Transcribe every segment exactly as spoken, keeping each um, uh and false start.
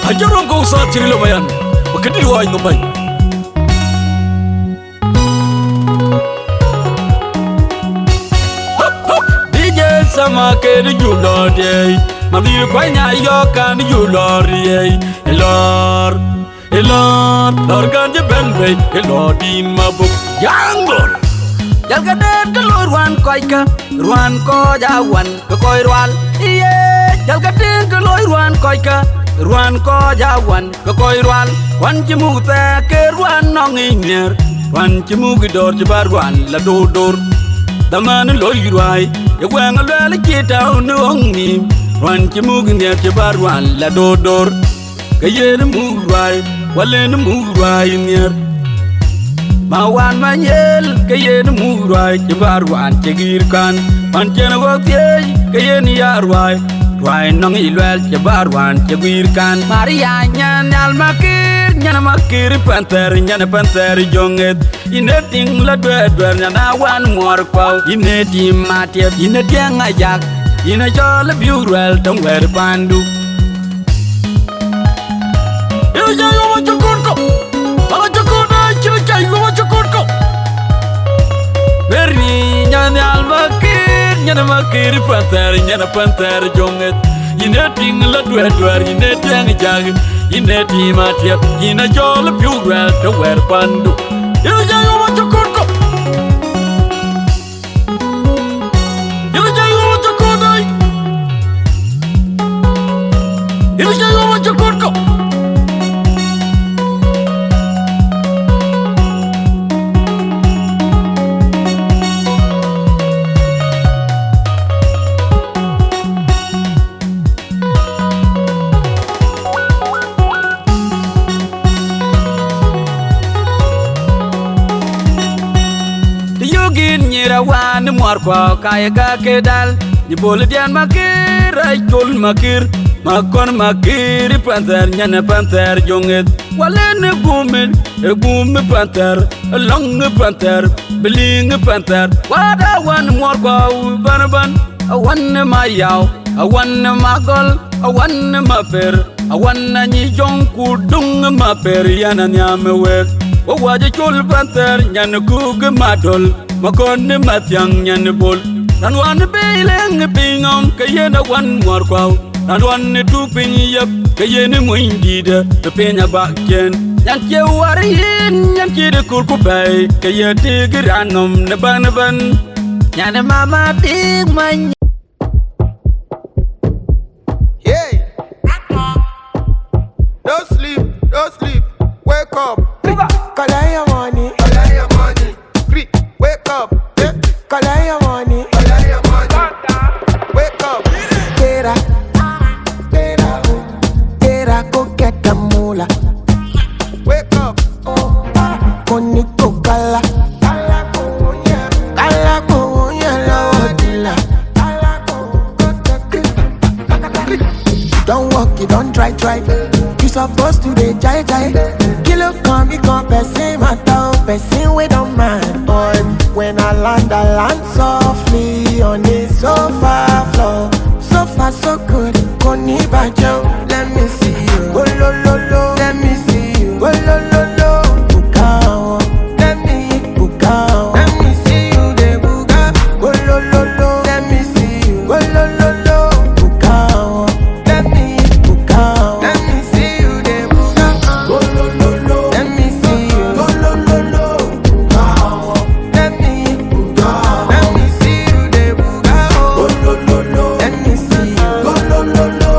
Acï röm ke Ustadh cï lɔ mayan, ba këdït ɣɔɔc nhom bäny. D J Sama këdï ju lɔ̈ɔ̈r diɛ̈i, madhil kuany ayɔ̈k kan ju lɔ̈ɔ̈r diɛ̈i. Ë lɔ̈ɔ̈r, ë lɔ̈ɔ̈r, lɔ̈ɔ̈r kan cï bɛ̈n bei, ë lɔ̈ɔ̈r dïn mabuk. Jungle. Jal ke dɛ̈t ke loi ruan kɔckä, ruan kɔc awan ke kɔc rual. Ye, jal ke tïŋ ke loi ruan kɔckä, ruan kɔc awan ke kɔc rual. Ruan cï muk thɛɛr ke ruan nɔŋ ë nhiɛɛr, ruan cï muk ë dɔ̈ɔ̈r cï bä ruan la dordor. Dhaman loi ruai, ye wɛ̈ŋ luɛl cï tääu në ɣɔ̈ŋ nïïm, ruan cï muk ë nhiɛɛr cï bä ruan la dordor. Ke yen muk ruai, wal en muk ruai nhiɛɛr. Ma wan ma nyel, ke yen muk ruai cï bä ruan cï gïïr kan. Man cïn ɣɔ̈k thiëëc, ke yen ya ruai, ruai nɔŋ ë luɛl cï bä ruan cï gïïr kan. Maria nyan nhial makir, nyan makir panther, nyan panther joŋeth. Yïn ë tïŋ la duɛ̈ɛ̈r duɛ̈ɛ̈r nyan awan muɔɔr kuau. Yïn ë tim atiɛp, yïn ë tiɛŋ ajak, yïn ë cɔl ë biu ruɛl töŋ wɛ̈ɛ̈r pandu. Yïn ë cä yom acï kɔn kɔ̈u, bak acï kɔn aa cïn ë cä yom acï kɔn kɔ̈u. Beri nyan nhial makir, nyan makir panther, nyan panther joŋeth. Yïn ë tïŋ la duɛ̈ɛ̈r duɛ̈ɛ̈r, yïn ë tiɛŋ jak, yïn ë tim atiɛp, yïn ë cɔl ë biu ruɛl të wɛ̈ɛ̈r pandu. Yïn ë cä yom acï kɔn kɔ̈u. Yïn ë cä yom acï kɔn dai. Yïn ë cä yom acï kɔn kɔ̈u. Të yök yïn nyïïr awan ë muɔɔr kuɔɔk, ka ye ka ke dal, nyï bol diɛn makir, rɛc col makir, makɔn makir, ë panther, nyan ë panther joŋeth. Wal en ë gum, ë gum ë panther, ë lɔ̈ŋ ë panther, bï liŋ ë panther. Wada wan muɔɔr kuɔɔk bän bän, awan ë ma yau, awan ë ma gɔl, awan ë ma per. Awan anyi jɔŋ ku duŋ ma per yan anhiam ë wek. Wek wac ë col panther nyan kuk ë ma döl, ma kɔn ë ma thiäŋ nyan bol. Raan wan ë bei leŋ ë piny nɔm, ke yen awan muɔɔr kuau. Raan wan ë tu piny yep, ke yen ë muny dïïtë ë piny abak ciën. Nyan cie war yïn, nyan cï de kur ku pɛ̈i, ke ye tik raan nɔm në bän ëbɛ̈n. Nyan ë mama tik many. Hey! Don't sleep, don't sleep. Wake up. Collect your money. Collect your money. Wake up. Eh? Collect your money. Collect your money. Wake up. Get up. Get up. Get up. Go get the moolah. Wake up. Koni kokala. Kala ko yellow dila. Don't walk, you don't try, try. You supposed to be jai jai. Kilo come, you come, person, my town, person, we don't mind. Boy, when I land, I land softly on this sofa floor. So far, so good. Koni bajo, let me see you. Go lo lo lo, let me see you. Go lo lo lo, bukawo, let me bukawo. Let me see you, the buga. Go lo lo lo, let me see you. Go lo lo lo, bukawo, let me bukawo. Let me see you, the buga. Go lo lo lo, let me see you. Go lo lo lo, bukawo. Let me, let me see you dey buga o. Let me see you. Go lo lo lo.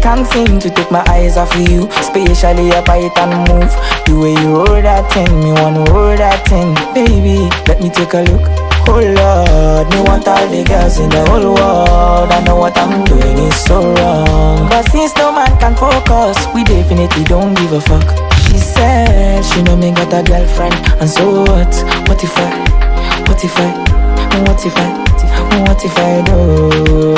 Can't seem to take my eyes off of you, especially your bite and move. The way you roll that thing, me wanna roll that thing. Baby, let me take a look. Oh Lord, me want all the girls in the whole world. I know what I'm doing is so wrong, but since no man can focus, we definitely don't give a fuck. She said she know me got a girlfriend, and so what? What if I, what if I, what if I, what if I do?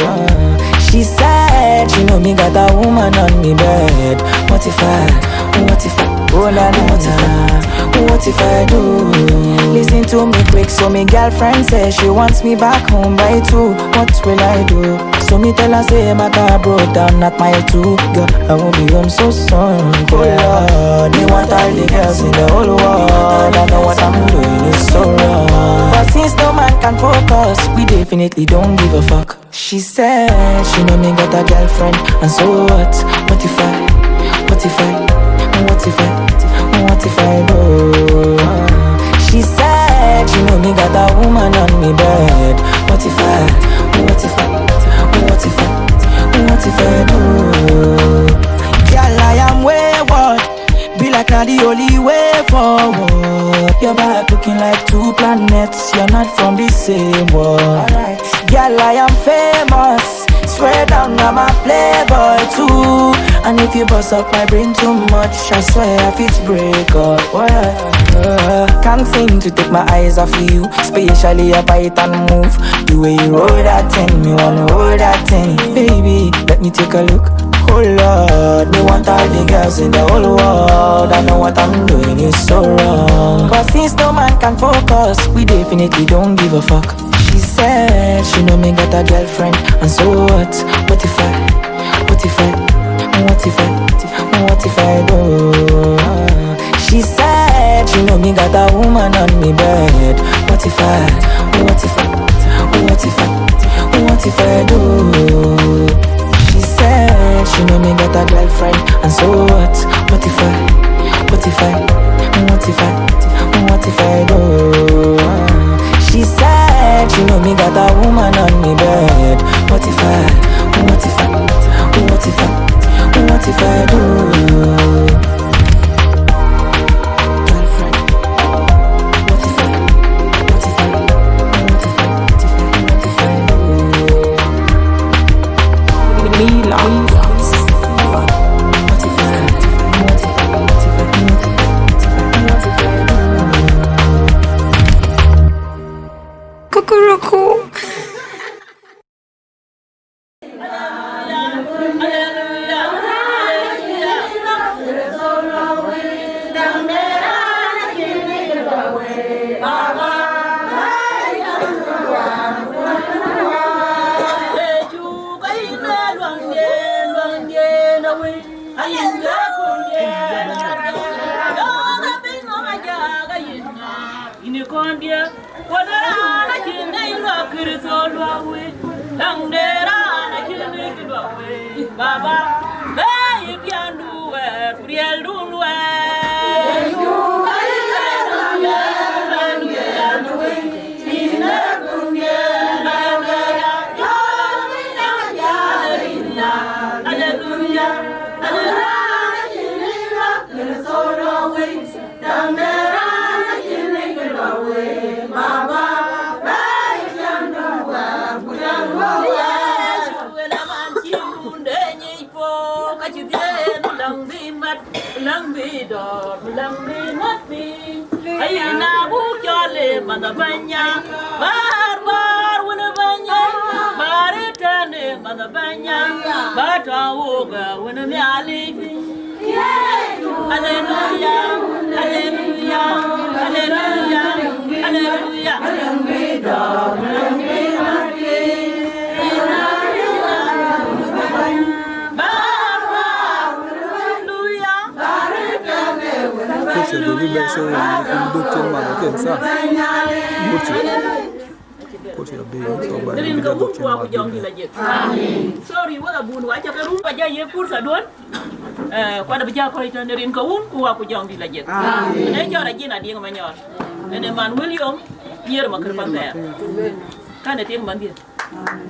She said she know me got a woman on me bed. What if I, what if I, oh la la, what if I, what if I do? Listen to me quick, so me girlfriend says she wants me back home by two. What will I do? So me tell her say my car broke down at mile two. Girl, I won't be home so soon. Oh Lord, me want all the girls in the whole world. I know what I'm doing is so wrong, but since no man can focus, we definitely don't give a fuck. She said she know me got a girlfriend, and so what? What if I, what if I, what if I, what if I do? She said she know me got a woman on me bed. What if I, what if I, what if I, what if I do? Girl, I am wayward. Be like na the only way forward. Your back looking like two planets. You're not from the same world. Alright. Girl, I am famous. Swear down, I'm a playboy too. And if you bust up my brain too much, I swear I fit break up. What? Uh, can't seem to take my eyes off of you, especially your bite and move. The way you roll that thing, me wanna hold that thing. Baby, let me take a look. Oh Lord, me want all the girls in the whole world. I know what I'm doing is so wrong, but since no man can focus, we definitely don't give a fuck. She said she know me got a girlfriend, and so what? What if I, what if I, what if I, what if I do? She said she know me got a woman on me bed. What if I, what if I, what if I, what if I do? She said she know me got a girlfriend, and so what? What if I, what if I, what if I, what if I do? She said she know me got a woman on me bed. What if I, what if I, what if I, what if I do? Girlfriend, what if I, what if I, what if I, what if I, what if I do? Me loves. What if I, what if I, what if I, what if I, what if I do? Cuckoo. Ini kɔn diɛ, wala raan acïn nɛy luak Kërtho luak wei, daŋ de raan acïn nɛy kë luak wei. Baba, bɛ̈ɛ̈i piändu wɛɛr, ku riɛldun wɛɛr. Aleluya, aleluya, aleluya. Ayi na buk cɔl ë manh Bɛ̈ny, bär bär wën Bɛ̈ny, bär ëtɛ̈n ë manh Bɛ̈ny, bär tɔ̈ wok ë wën Nhialic. Aleluya, aleluya, aleluya, aleluya. Aleluya. Kursi abï bɛ̈n, so, duk cïn man ëkën thaa. Kursi. Kursi abï, so, ba rin ke wun ku wa ku jɔŋdït la jek. Amen. Sorry, wek abun wa ca ke rum, ba ja ye kursi aduɔn. Eh, kuat abï ja kɔc tën rin ke wun ku wa ku jɔŋdït la jek. Amen. Ënë cɔl Ajin Adiëŋ Manyɔɔr. Ënë man William, Nyier Makër Panthɛɛr. Amen. Kan ë tiŋ manhdiɛ̈. Amen.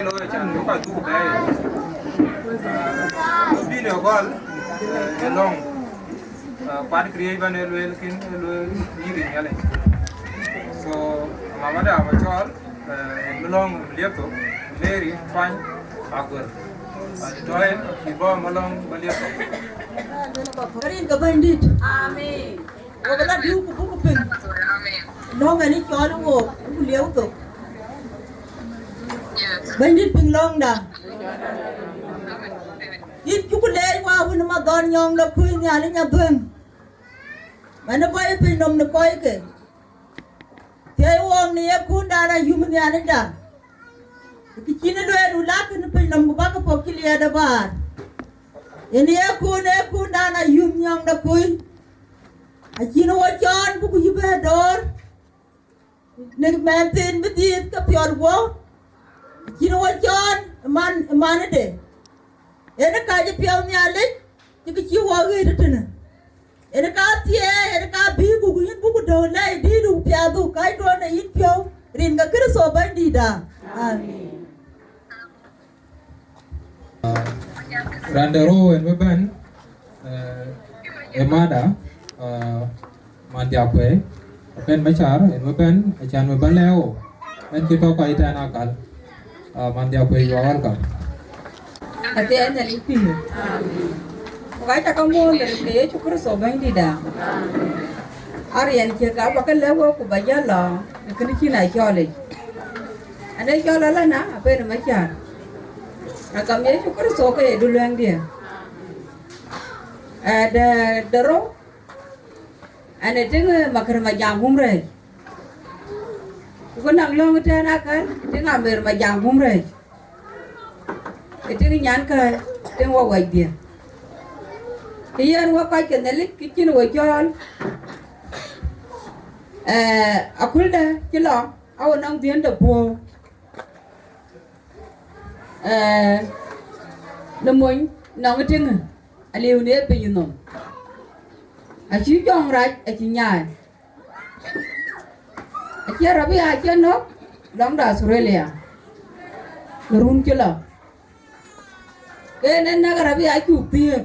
Lo ya can, lo ka tuku bɛ̈ɛ̈i. Bï në gɔl, eh, ë lɔ̈ŋ, eh, kuat kërieec bän ë lueel kën, ë lueel yïk ë Nhialic. So, mama da ba cɔɔl, eh, ë bï lɔ̈ŋ bï liep thok, Mary Kuany Aguer. Ani tɔ̈ ë bï bɔ̈ malɔ̈ŋ ba liep thok. Rin ke Bɛ̈nydït. Amen. Wo bï la diu ku buk piŋ. Lɔ̈ŋ ënë cɔɔl wo, buk liep thok. Bɛ̈nydït piŋ lɔ̈ŋda. Yïn cuk leec wa wën ë madhɔn nyɔŋ de kuc Nhialic adhuëŋ. Mɛn ë bɔ̈ ë piny nɔm në kɔcke. Thiëi wɔɔk në yekundan ayum Nhialicda. Kë cïn ë lueel, u lak në piny nɔm ku bäk pɔ̈k cï liɛɛt ë bäär. Yen yekun, yekundan ayum nyɔŋ de kuc. Acïn wo cɔɔl buk yï bɛ dɔ̈ɔ̈r. Në mɛnhthiin bï dhiëëth ke piɔl guɔ, acïn wo cɔɔl ë man, ë manëde. Yen ë ka cï piɔ̈u Nhialic, cï kë cï wo ɣet ëtënë. Yen ë ka thiëëi, yen ë ka bï ku yïn buk döŋ lɛi dïït ku piathdu, kac duɔ̈n ë yïn piɔ̈u, rin ke Kërtho Bɛ̈nydïïtda. Amen. Raan de rou en bï bɛ̈n, eh, ë mada, eh, man Diakuei, Ben Machar en bï bɛ̈n, acän bï bɛ̈n lɛ̈ɛ̈u, en cï tɔ̈ kɔc tɛ̈n akal. Ah, man Diakuei, you are welcome. Athiɛɛn Nhialic pïïr. Ku ka cä ke muɔ̈ɔ̈th në rin ke Yecu Kërtho Bɛ̈nydïïtda. Ariɛn ciëk abä ke lɛ̈k wek ku bä jäl lɔ në kën cïn a cɔɔlic. Ane cɔl alana apen ë Machar. Na gam Yecu Kërtho ke ye duluɛŋdiɛ̈. Ë, de, de rou, ɛn ë tiŋ, ë, Makër Majam Gum Rɛɛc. Ku kë naŋ lɔ̈ŋ ëtɛ̈ɛ̈n akäl, tiŋ Amer Majam Gum Rɛɛc. Ë tiŋ nyankäi, tiŋ wä wɛ̈cdiɛ̈. Kë yen wek kɔc ke Nhialic, kë cïn we cɔɔl. Ë, aköldä cï lɔ, awo nɔŋ dhiënde puɔ̈u. Ë, në mony nɔŋ ë tiŋë, aliu në ye piny nɔm. Acï jɔŋrac acï nyaai. Acie Rabia acie nɔ̈k lɔŋ de Australia, në run cï lɔ. Ke en ë näk Rabia acuk thiëëk.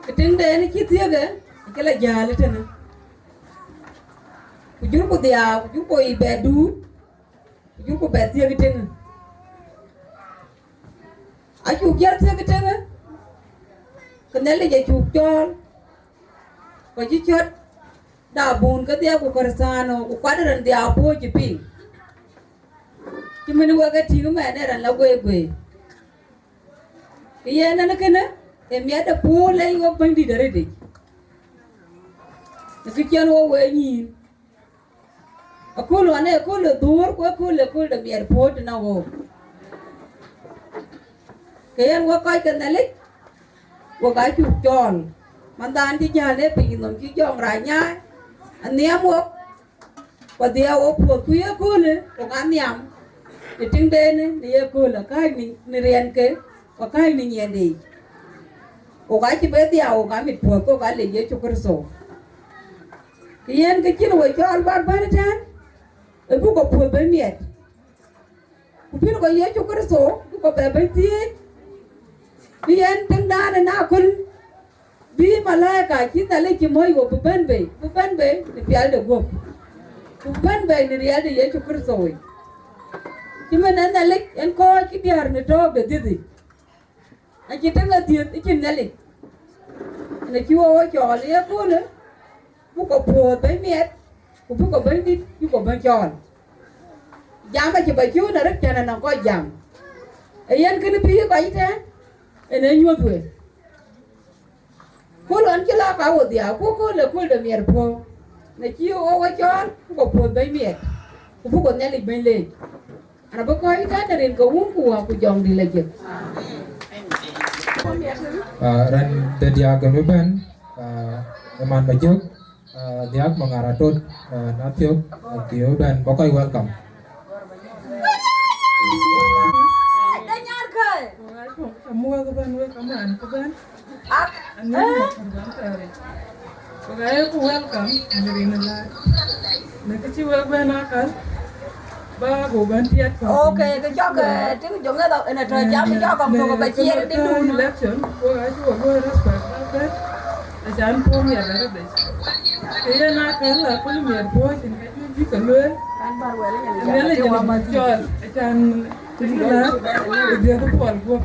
Ë tiŋden cï thiëëk, ë, acï lɔ jäl ëtënë. Ku jurku dhiau, ku jurku yic bɛ duut, ku jurku bɛ thiëëk ë tiŋë. Acuk jäl thiëëk ë tiŋë, ke Nhialic acuk cɔɔl, ku cï cɔ̈t da bun kedhie ku Kërthiano, ku kuat rɛn dhiau puɔ̈u cï piŋ. Cï mën wek e tïŋ mɛn ee rɛn la guei guei. Ke yen en kënë, ë miɛt de puɔ̈u lɛc wek Bɛ̈nydït arëëtic. Në kë cïn wek wee nyïïn. Aköl ɣɔn ee köl ë dhuöör, ku ee köl, ee köl de miɛt puɔ̈u tënë ɣook. Ke yen wek kɔc ke Nhialic, wek aa cuk cɔɔl. Manthan cï jäl në piny nɔm cï jɔŋrac nyaai, anhiam wok, ku adhiau wok puɔ̈th, ku ye köölë, wok aa nhiam. Në tiŋden, në ye köölë, akääc në, në riɛnke, ku akääc në nyiɛnde yic. Wok aa cï bɛ dhiau, wok aa mit puɔ̈th, wok aa lec Yecu Kërtho. Ke yen kë cïn we cɔɔl bäk bɛ̈n ëtɛ̈ɛ̈n, ë buk ke puɔ̈th bɛ̈n miɛt. Ku bï kɔc Yecu Kërtho bï kɔc bɛ bɛ̈n thiëëc, bï yen tiŋdan ë na köl, bï malaika cï Nhialic cï mɔ̈c wok bï bɛ̈n bei, bï bɛ̈n bei në pial de guöp, ku bï bɛ̈n bei në riɛl de Yecu Kërtho yic. Cï mën ë Nhialic en kɔc cï diäär në tɔ̈ɔ̈k de dhiëth yic. Acï tëŋ adhiëth ë cïn Nhialic. Në cï wok cɔɔl ë ye köölë, buk kɔc puɔ̈th bɛ̈n miɛt, ku buk kɔc Bɛ̈nydït, buk kɔc bɛ̈n cɔɔl. Jam acï bɛ cöön arëët tɛ̈n anɔŋ kɔc jam. Ee yen kënë bï kɔc ëtɛ̈ɛ̈n, en ee nyuöth we. Kööl ɣɔn cï lɔ ka wo dhiau, ku kööl ë kööl de miɛt puɔ̈u. Në cï wok we cɔɔl, buk kɔc puɔ̈th bɛ̈n miɛt, ku buk kɔc Nhialic bɛ̈n leec. An, abï kɔc ëtɛ̈ɛ̈n rin ke Wun ku Wät ku Jɔŋdït Lajik. Ah, raan de diäk ë bï bɛ̈n, ah, ë man Majök, ah, diäk Maŋar Atot, ah, na thiök, ah, kï bï bɛ̈n, bä kɔc welcome. Amuɔ̈th ëbɛ̈n wek kamaan ëbɛ̈n. Anhiɛɛi wek ëbɛ̈n thɛɛr yic. Wek aa yeku welcome në rin ë Nhialic. Në kë cï wek bɛ̈n akäl, Ba ku bän tiɛt kɔ̈k. Okay, ke cɔk, eh, tïŋ jɔŋ ë dhɔ, ënë tɔ̈ jam, cɔk kɔ̈k tök ba ciɛɛr dït dun. Election, wek acï wek luɔi respect bä bɛ̈n, acan puɔ̈u miɛt arëëdec. Ke yen aa kɛ̈l la köl miɛt puɔ̈u cïn ka juëc bï ke lueel. Nhialic ë cɔl, acan tïŋ la, ë dhiëth puɔl guɔ̈p.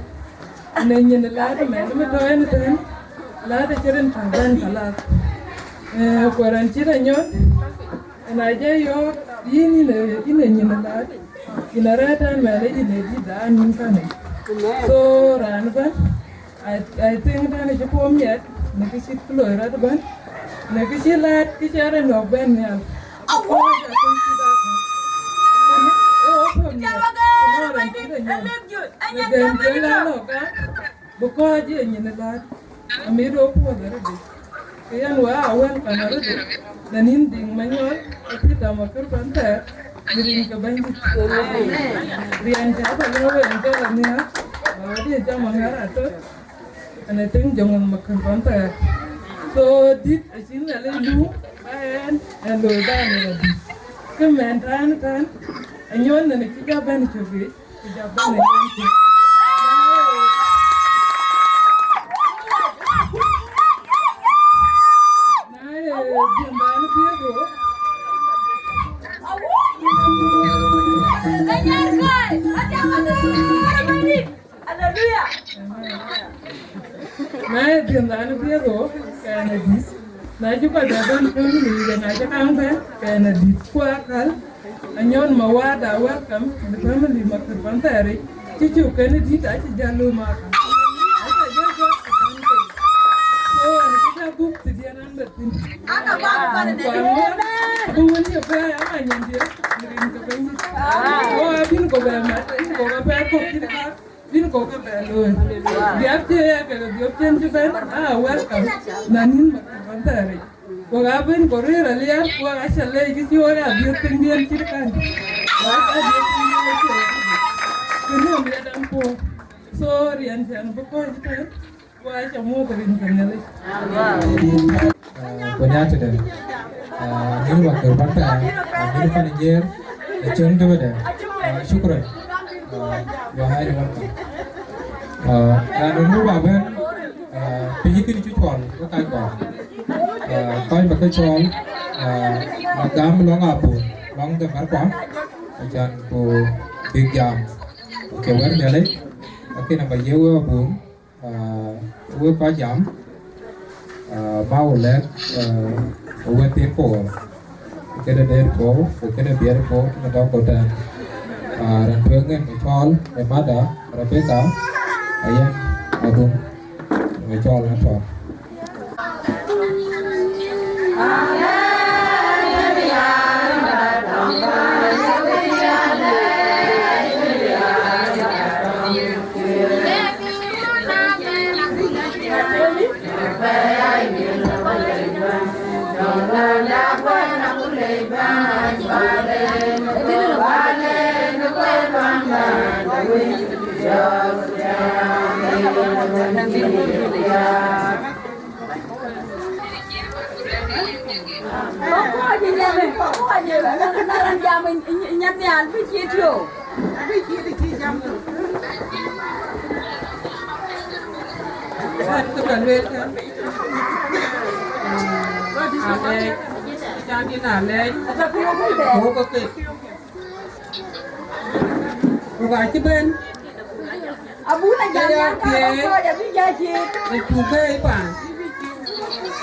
Në nyin ë laat ëmɛn, ëmën tɔ̈ ënë tën, laat acï rin tɔ̈ bɛ̈n kalas. Eh, ku raan cït anyɔn, Ëna jɔ yɔ̈ɔ̈k, yïn yïn ë, yïn ë nyin ë laat, yïn arɛ̈ɛ̈r tɛ̈n mɛn ë yïn ë dït daan yïn känë. So raan ëbɛ̈n, I, I think tɛ̈n acï puɔ̈u miɛt në kë cït kë loi rɔt ëbɛ̈n, në kë cï laat kë cï rɛ̈n nɔ̈k bɛ̈n nhial. Awuɔ̈c! Ë wä puɔ̈u miɛt, ku nɔn raan cït anyɔn. Në gɛ̈m jɔl la lɔ̈k aa, Bï kɔc ë nyin ë laat, amit wok puɔ̈th arëëdï. Ke yen wek aa wël kan arëëdï, në nïn Diŋ Manyɔl, ë Peter Makër Panthɛɛr, në rin ke Bɛ̈nydït. Riɛn cä bä lɔ wën cä lɔ nhiaar, ba wä dï jam aŋär atɔ̈, ɛn ë tïŋ jɔŋ Makër Panthɛɛr. So dït acïn Nhialic luŋ, ba ɛn ë loi ba ɛn ë dït. Kë mɛn tɛ̈n tɛ̈n, anyuɔl nɛn acï jɔ bɛ̈n cök yic, Hallelujah. Na ye dhiëndan ë dhiëth ɣo, ke ɛn adït. Na cï kɔc bɛ bɛ̈n family, ke na cï kaŋ bɛ̈n, ke ɛn adït. Ku akäl, Anyɔn Mawada, welcome to the family, Makër Panthɛɛr. Cï cuk kënë dït, acï jäl lööm aka. Acï jäl jɔt ë Panthɛɛr. So, ɛn cï jäl buk të diɛn an bɛ thïn. Ku aŋuɔ̈t, abï wën ye bɛ̈ɛ̈i, ama nyin diɛn, në rin ke Bɛ̈nydït. Ku abïn kɔ̈k bɛ mat, abïn kɔ̈k bɛ kɔ̈k cït ka. Bïn kɔ̈k ke bɛ looi. Dhiap cï ya kekë dhiɔp cïn cï bɛ̈n, aa, welcome. Na nïn Makër Panthɛɛr. Wek aa bɛ̈n kɔ̈k rëër aliar, ku wek aa cä leec kë cï wek aa dhiɔp pinydiɛn cït kan. Wek aa dhiɔp pinydiɛn cït kan. Kë nöm yɛn puɔ̈u. So, riɛn cän bï kɔc tën, wek aa cä muɔ̈th rin ke Nhialic. Ah, ku nya tëde, ah, nyïïr Makër Panthɛɛr, ah, nyïïr pan nyiëër, ë cöŋ tëwëdë, ah, shukran, ah, you are highly welcome. Ah, raan wën wok bä bɛ̈n, ah, piny kënë cï cɔl, wek kac kɔ̈k. Ah, kɔc bä ke cɔl, ah, Magam lɔŋ Abun, lɔŋ de Markua, acan ku bïk jam, ke wɛ̈t Nhialic, akën aba ye wek Abun, Ah, wek kɔc jam, ah, ma wä lɛ̈k, ah, wek thïn puɔ̈u, këde deet puɔ̈u, ku këde biɛt puɔ̈u, në dɔ̈k kɔc tɛ̈n. Ah, raan tueŋ yen ë cɔl ë Mada Rebecca Ayen Adum, ë cɔl ë tɔ̈. Kɔc ë nyan, kɔc ë nyan, na raan jam ë nyan nhial bï cït yo. Bï cït cï jam tök. Wɛ̈t kë bä lueel kë. Alɛɛc, cam yïn alɛɛc. Wok ke kek. Ku ka cï bɛ̈n. Abun a jam ya ka ba kɔc abï ja cït. Ë cuk bɛ̈ɛ̈i paan.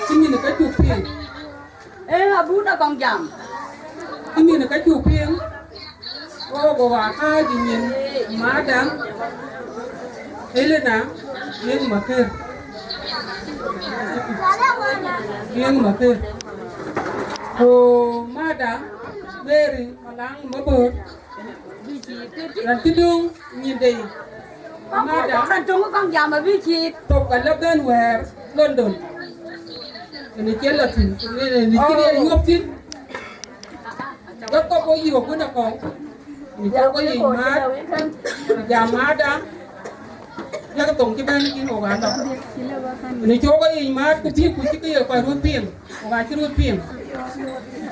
Cï nyin ka cuk piŋ. Ee, abun a kɔŋ jam. Cï nyin ka cuk piŋ. Wo go wa ka jï nyin madam. Helena, yek Makër. Yek Makër. Ku madam Mary Malaŋ Mabor. Raan cï döŋ nyinde yic. Madam, raan töŋ kɔŋ jam abï cït. Thok ala bɛ̈n wɛ̈ɛ̈r London. Ënë cï la thïn, ënë cï riɛl nyuɔ̈th thïn. Wek kɔc wo yï wek wën akɔ̈u. Ënë cï wok yic maat, jam madam. Yak thoŋ cï bɛ̈n kïn wok alɔ. Ënë cï wok yic maat ku bï ku cï kë ye kɔc röt piŋ. Wok acï röt piŋ.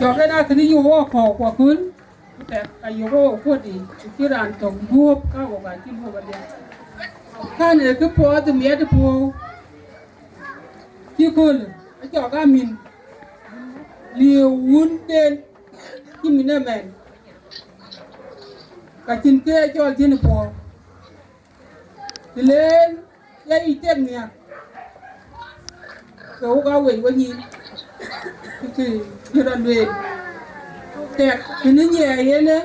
Cɔk ënë akënë yï wok akɔ̈u ku aköl. Ku tɛk ka yök ɣo kuɔ̈t yiic, ku cï raan tök luɔ̈ɔ̈p, ka ɣok acï luɔ̈ɔ̈p adhial. Kän ee kë puɔth ë miɛt puɔ̈u, cï köölë, acɔk amïn, liëëu wunden, cï mïn ëmɛn, ka cïn kë cɔl jënë puɔ̈u. Të leen ya yic tek nhiäk, ke wok aa wec wenyin, kë cï rɔt lueel. Tɛk tënë nyiɛɛi yen ë,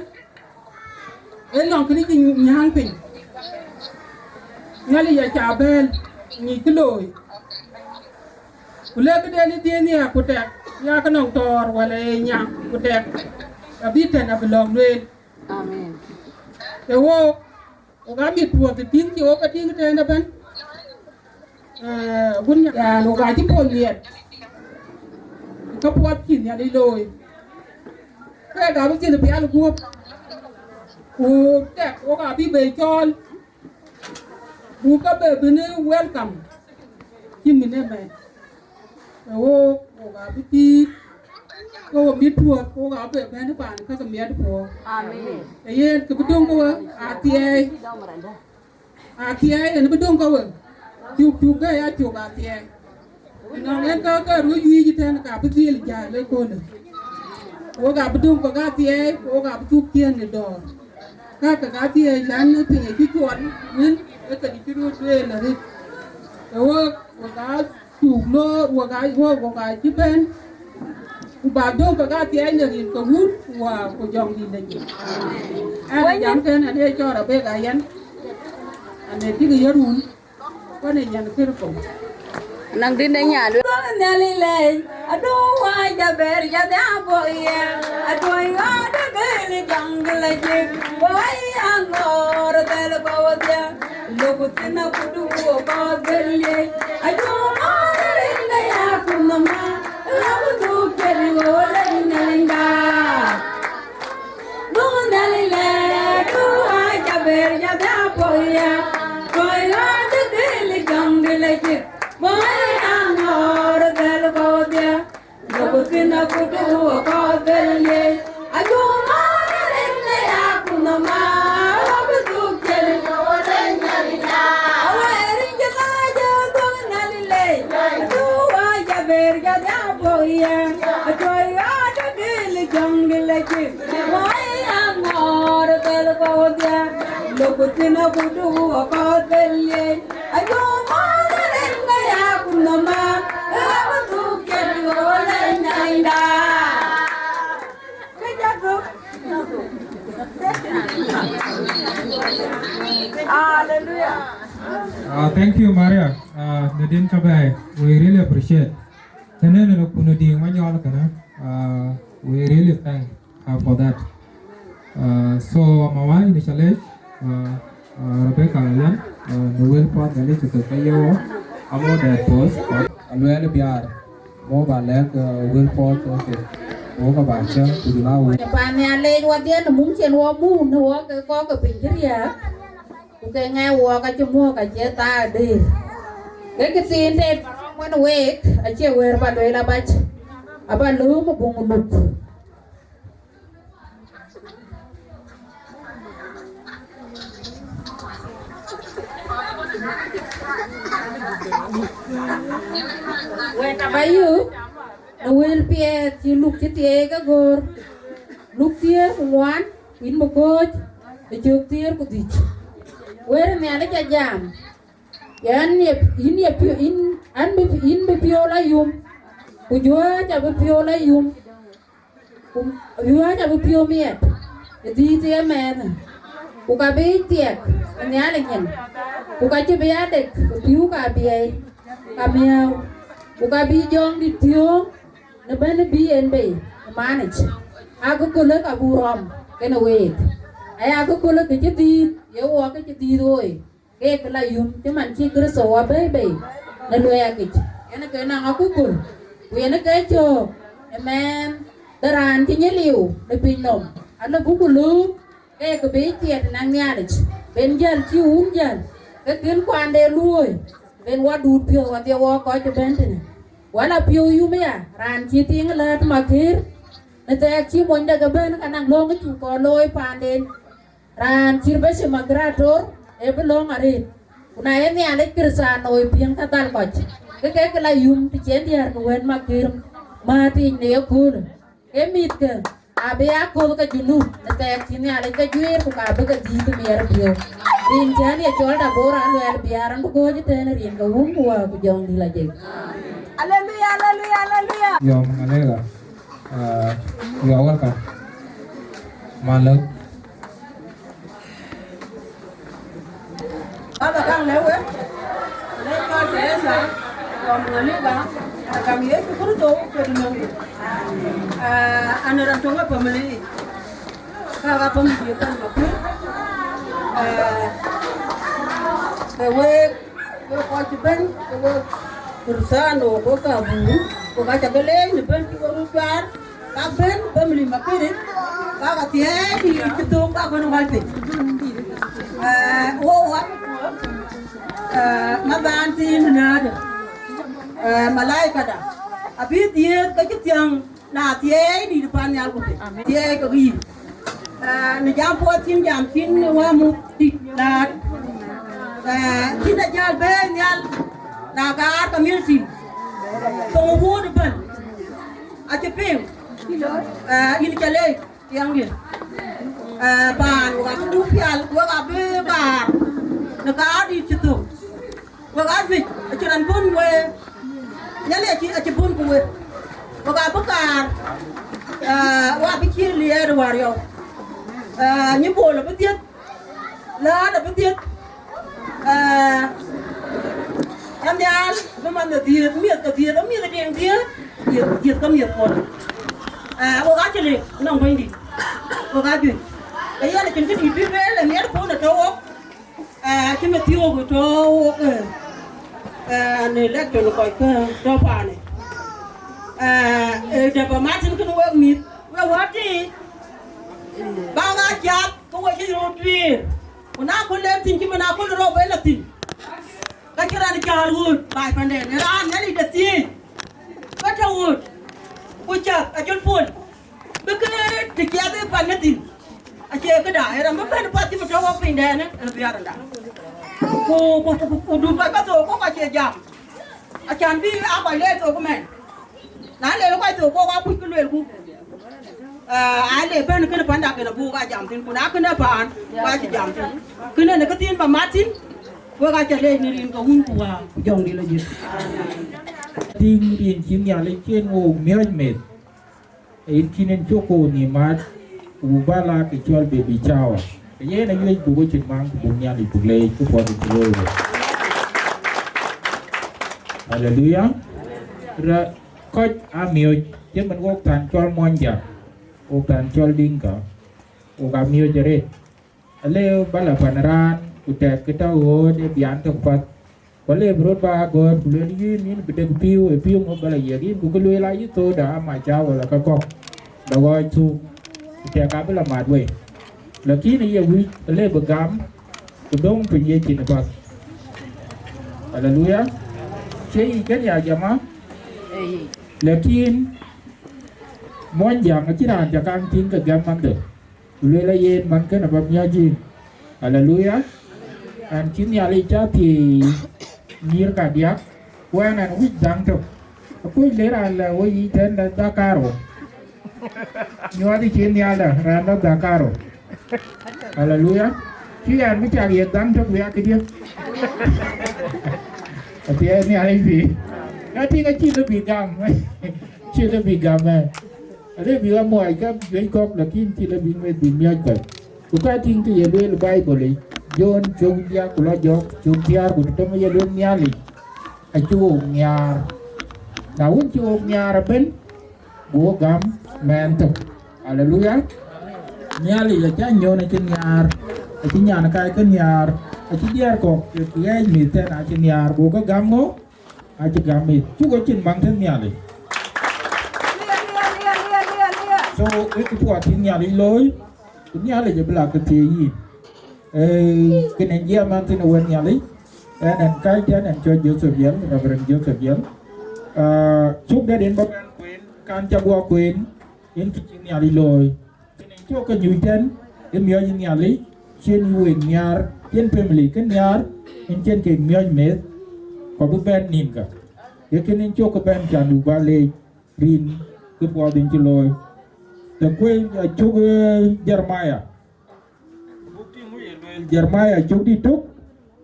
ë nɔŋ këdï cï nyääŋ piny. Nhialic aca bɛ̈ɛ̈l, nyic kë looi. Ku lëk këden ë dhiëëth nhiäk, ku tɛk, ya ke nɔŋ tɔɔr wala ë nyaŋ, ku tɛk, abï tɛ̈n abï lɔ̈ɔ̈k lueel. Amen. Ke wok, wok amit puɔth ë tïŋ cï wok ke tïŋ tëën ëbɛ̈n. Eh, wun nya-, yan, wok acï puɔth miɛt. Ke puɔth cï Nhialic looi. Ke ka bï cïn pial guöp. Ku tɛk wok abï bei cɔɔl. Buk ke be bï në welcome. Cï mïn ëmɛn. Ke wok, wok abï tiit, ke wok mit puɔ̈th, ke wok abï bɛ̈n paan käk miɛt puɔ̈u. Amen. Ke yen kë bï döŋ ke we, athiɛɛi. Athiɛɛi yen bï döŋ ke we. Cuk, cuk bɛ̈ɛ̈i acuk athiɛɛi. Nɔŋ en ka ke röt yuic tɛ̈n ka bï dhil jäl ëköölë. Wok abï döŋ kɔ̈k athiɛɛi, wok abï dhuk ciëën në dɔ̈ɔ̈r. Ka ke ka thiëëc län ë piny acï cuɔl wën, ë ke cï röt lueel arëët. Ke wok, wok aa cuk loor, wok aa, wok, wok aa cï bɛ̈n, ku bä döŋ ke ka thiëëc në rin ke wun, ku waa, ku jɔŋdït de Nhialic. Ɛn a jam tën, ɛn ee cɔɔr abek a yɛn, ɛn ee tik ye run, ku ɛn ee yɛn kërkɔ̈u. Naŋ dïn de nyan. Duɔ̈k Nhialic lɛc, aduɔ̈k wä jaber jadhia bɔ̈ ye, aduɔ̈k ɣɔ̈ɔ̈t ë gëël jɔŋdït la jik, wä ya ŋɔ̈ɔ̈r dhɛl bɔ̈ wedhie, lok thïn akudu wä kɔ̈th bɛ̈n liec, aduɔ̈k ɣɔ̈ɔ̈t rin ke ya kun nɔm ma, ɣa ku dhuk cï rin ɣöö lɛc Nhialicda. Duɔ̈k Nhialic lɛc, aduɔ̈k wä jaber jadhia bɔ̈ ye, aduɔ̈k ɣɔ̈ɔ̈t ë gëël jɔŋdït la jik, wä ya ŋɔ̈ɔ̈r dhɛl bɔ̈ wedhie. Lok thïn akudu wä kɔ̈th bɛ̈n liec, ajuɔ̈ɔ̈m rin ke ya kun nɔm ma, wä bï dhuk cï rin ɣöö lɛc Nhialicda. Awär rin cï lɛc, aduɔ̈k Nhialic lɛc, aduɔ̈k wä jaber jadhia bɔ̈ ye, aduɔ̈k ɣɔ̈ɔ̈t ë gëël jɔŋdït la jik, wä ya ŋɔ̈ɔ̈r dhɛl bɔ̈ wedhie. Lok thïn akudu wä kɔ̈th bɛ̈n liec, ajuɔ̈ɔ̈m rin ke ya kun nɔm ma, wä bï dhuk cï rin ɣöö lɛc Nhialicda. Kë jɔ dhuk. Hallelujah. Uh, thank you, Maria. Uh, Nadine Chabai, we really appreciate. Tënë në kun dï manyɔl kënë, uh, we really thank uh, for that. Uh, so, Mama, in challenge, uh, uh, Rebecca Alian, uh, në wël puɔth Nhialic cï ke ke ye wɔ, amo dɛɛt puɔth, aluɛɛl biaar, mo ba lɛ̈k, uh, wël puɔth, okay. Wo ka ba cäŋ, ku du la wël. Pan Nhialic wadhiɛ në mum cen wɔ mum në wɔ ke kɔ̈k ke piny cï riääk, ku ke ŋɛk wɔ ka cï muɔ̈k acie thaa dëër. Ke këthiin tëët ba rɔm wën week, acie wëër ba lueel abac, aba lööm ë buŋ luk. Wɛ̈t aba yök në wël piɛth cï luk cï thieei ke göör, luk thiëër ku ŋuan, ku yïn bï kööc ë cök thiëër ku dhïc. Wëër ë Nhialic ajam, yɛn ye, yïn ye piö-, yïn, an bï, yïn bï piɔ̈u la yum, ku juëc abï piɔ̈u la yum. Ku wiɔ̈ɔ̈c abï piɔ̈u miɛt ë dhiëth ë mɛɛnë, ku ka bï thiɛk ë Nhialic nyin, ku ka cï bï adek ë pïu ka biɛɛi, ka miääu, ku ka bï jɔŋdït piɔ̈ɔ̈ŋ në bɛ̈n bï en bei ë manic, akököl ë ka buk rɔm kenë week, aya akököl ë kë cï dhiëth ye wɔ ke cï dhiëth ɣoi. Keek la yum cï man cï Kërtho wɔ bɛ̈i bei në luɛɛkic, yen ke naŋ akököl, ku yen ke cöök ëmɛɛn de raan cï nyin liu në piny nɔm, ala buk lööm keek bï thiɛt në Nhialic, ben jäl cï wun jäl, ke kën kuande luööi, ben wɔ duut piɔ̈u wadhie wɔ kɔc ëbɛ̈n tënë, wala piɔ̈u yum aya, raan cï tiiŋ läät makër, në thɛɛk cï monyde ke bɛ̈n, ka naŋ löŋ cuk kɔn looi paanden. Raan cït Bishop Magrator ë bï löŋ arëët. Ku na ye Nhialic Krïthiano ë piŋ ka dhal kɔc, ke ke ke la yum të cï en diäär ke wën Makër määth yiic në yeköölë. Ke mïthkë abï ya kööl ke Junub në thɛɛk cï Nhialic ke juëër, ku ka bï ke dhïïth miɛt ë piɔ̈u. Rin cän ye cɔl Debora Aluɛɛl Biaar, an bï gɔ̈ɔ̈c ëtɛ̈ɛ̈n rin ke Wun ku Wät ku Jɔŋdït Lajik. Aleluya, aleluya, aleluya. Yɔm, aleluya. Uh, you are welcome. Maluk. Baba kaŋ lɛ̈k wek, lɛ̈k kɔc Teresa, kɔm ŋa lëk ba, kaŋ Yecu Kërtho ke du nöŋ. Ah, an raan töŋ ë family, ka ka family ye kan ma kuï. Ah, ke wek, wek kɔc cï bɛ̈n, ke wek Krïthiano, wek ka buru, wek ka ca ke leec në bɛ̈n cï wek röt juaar. Ka bɛ̈n family Makër, ka ka thiëëc dït cï thök ka bɛ̈n wäl piny. Eh, wo wä, eh, ma baan thiin nadë, eh, malaikada, abï dhiëëth ke cï thiäŋ na thiëëc dït pan nhial ku piny. Thiëëc ke yï. Eh, në jam puɔth cïn jam cïn wä muk dït laat. Eh, cïn ajäl bɛ̈ɛ̈i nhial na kaar community. Thoŋ wuut ëbɛ̈n. Acï piŋ, eh, yïn ca leec tiɛŋdiɛ̈. Eh, paan, wek abï du pial, wek abï kaar në kaar dït cï thök. Wek ajuëc, acïn raan bun we, Nhialic acï, acï bun ku we. Wek abï kaar, eh, wek abï cïï liɛɛt wäär yɔu. Eh, nyi Bol abï dhiëth, Läät abï dhiëth. Eh, Anhial abï man dhiëth, miɛth ke dhiëth, miɛth tiŋ dhiëth, dhiëth, dhiëth ke miɛth kuɔl. Eh, wek acï lëk nɔŋ Bɛ̈nydït, wek ajuëc. Ke yɛn acïn këdït bï lueel, ë miɛt puɔ̈n ë tɔ̈ wok. Eh, cï Mathiu tɔ̈ wok, eh, eh, në election kɔc ke tɔ̈ paanë. Eh, eh, dɛ̈ ba mat thïn kënë wek mïth, wek wäär tïï. Bäk aa cath, ke we cï röt duëër. Ku na köl en thïn cï man aköl rou ben la thïn, ka cï raan cääl ɣööt baai panden, ë raan Nhialic de thiëëc, ke tɔ̈ ɣööt, ku cath ajɔl puɔ̈l, bï ke të ciɛth ë pan ë thïn. Acie këda, ë raan bï bɛ̈n path cï man tɔ̈ wok pinydɛn, ë biäk randa. Ku, ku, ku, ku, ku dut kɔc bä thou, kɔ̈k acie jam. Acän bï aa kɔc leec thok ëmɛn. Na le kɔc thok kɔ̈k akuc kë luelku. Eh, aa le bɛ̈n kënë panda kënë buk aa jam thïn, ku na kënë paan, ku acï jam thïn. Kënë në këthiin bä mat thïn, wek aa ca leec në rin ke Wun ku Wät ku Jɔŋdït Lajik. Tïŋ rin cï Nhialic cïn wook miɔ̈c meth. Yen cïn en cök kɔ̈u nhïïm mat, ku buk bä la ke cɔl baby shower. Ke yen awiëc buk cïn maŋ, ku buk Nhialic buk leec, ku puɔth cï looi wek. Haleluya. Ra-, kɔc aa miöc, cïmën wok than cɔl Muɔnyjäŋ, wok than cɔl Dinka, wok aa miöc arëët. Alëu bä la pan raan, ku tɛk kë tɔ̈ ɣööt ë bian tök path. Ku alëu bï röt bä agööt, ku lueel, yïn, yïn bï dek pïu, ë pïu ŋö bä la yiëk yïn, ku kë lueel ayï thoda ama ca wala ka kɔ̈k, bä ɣɔɔc thuk, ku tɛk abï la mat wei. Lakin ë ye wïc, alëu bï gam, ku döŋ piny ye cin ë path. Haleluya. Cie yic kënë ya jama? Lakin Muɔnyjäŋ acïn raan ca kaŋ tïŋ ke gɛm manhde. Ku lueel ayen man kënë abä miɔ̈c yïn. Haleluya. Ɛn cï Nhialic ca thiëëc nyïïr kadiäk, ku ɛn ɛn wïc dhaŋ tök. Akuc le raan lɛ woi yic tɛ̈n lɛ dhakaro. Nyuɔɔth cï Nhialic raan lɔ dhakaro. Haleluya. Cï ɛn bï cak yiëk dhaŋ tök bï ya këdië. Athiɛɛi Nhialic bï. Ka tïŋ acï lë bï gam. Cï lë bï gam ë. Alë bï ɣa muɔɔc ka juëc kɔ̈k, lakin cï lë bï meth bï miɔ̈c kɔc. Ku ka tïŋ kë ye lueel Baibol yic, Jon cök diäk ku lɔ jɔk cök diäär ku tëtëm ye lueel Nhialic acï ɣok nhiaar. Na wën cï ɣok nhiaar ëbën, go gam mɛɛn tök. Aleluya. Nhialic acä nyön acï nhiaar, acï nyan kai ke nhiaar, acï diäär kɔ̈k ke ɣɛɛc mïth tɛ̈n acï nhiaar, go ke gam ŋö? Acï gam mïth, cuk acïn maŋ tënë Nhialic. So, ë kë puɔth cï Nhialic looi, ku Nhialic abï la ke thiëëc yïn. Ee, kënë jiɛɛm ɛn thïn ë wën Nhialic, ɛn ɛn kääc tɛ̈n ɛn cɔl Joseph Yɛl, Reverend Joseph Yɛl. Ah, cuk dɛ̈t en bä bɛ̈n kueen, kan ca guɔ kueen, Yen kë cï Nhialic looi. Kën en cök ke nyuc tɛ̈n, ë miɔ̈c Nhialic, cïn wek nhiaar, cïn family kën nhiaar, yen cïn kek miɔ̈c meth, ku bï bɛ̈n nïnkä. Ye kën en cök ke bɛ̈n can buk ba leec rin kë puɔth en cï looi. Të kuec acuk, eh, Jeremia. Buk tïŋ wïc ë lueel Jeremia cök dït tök,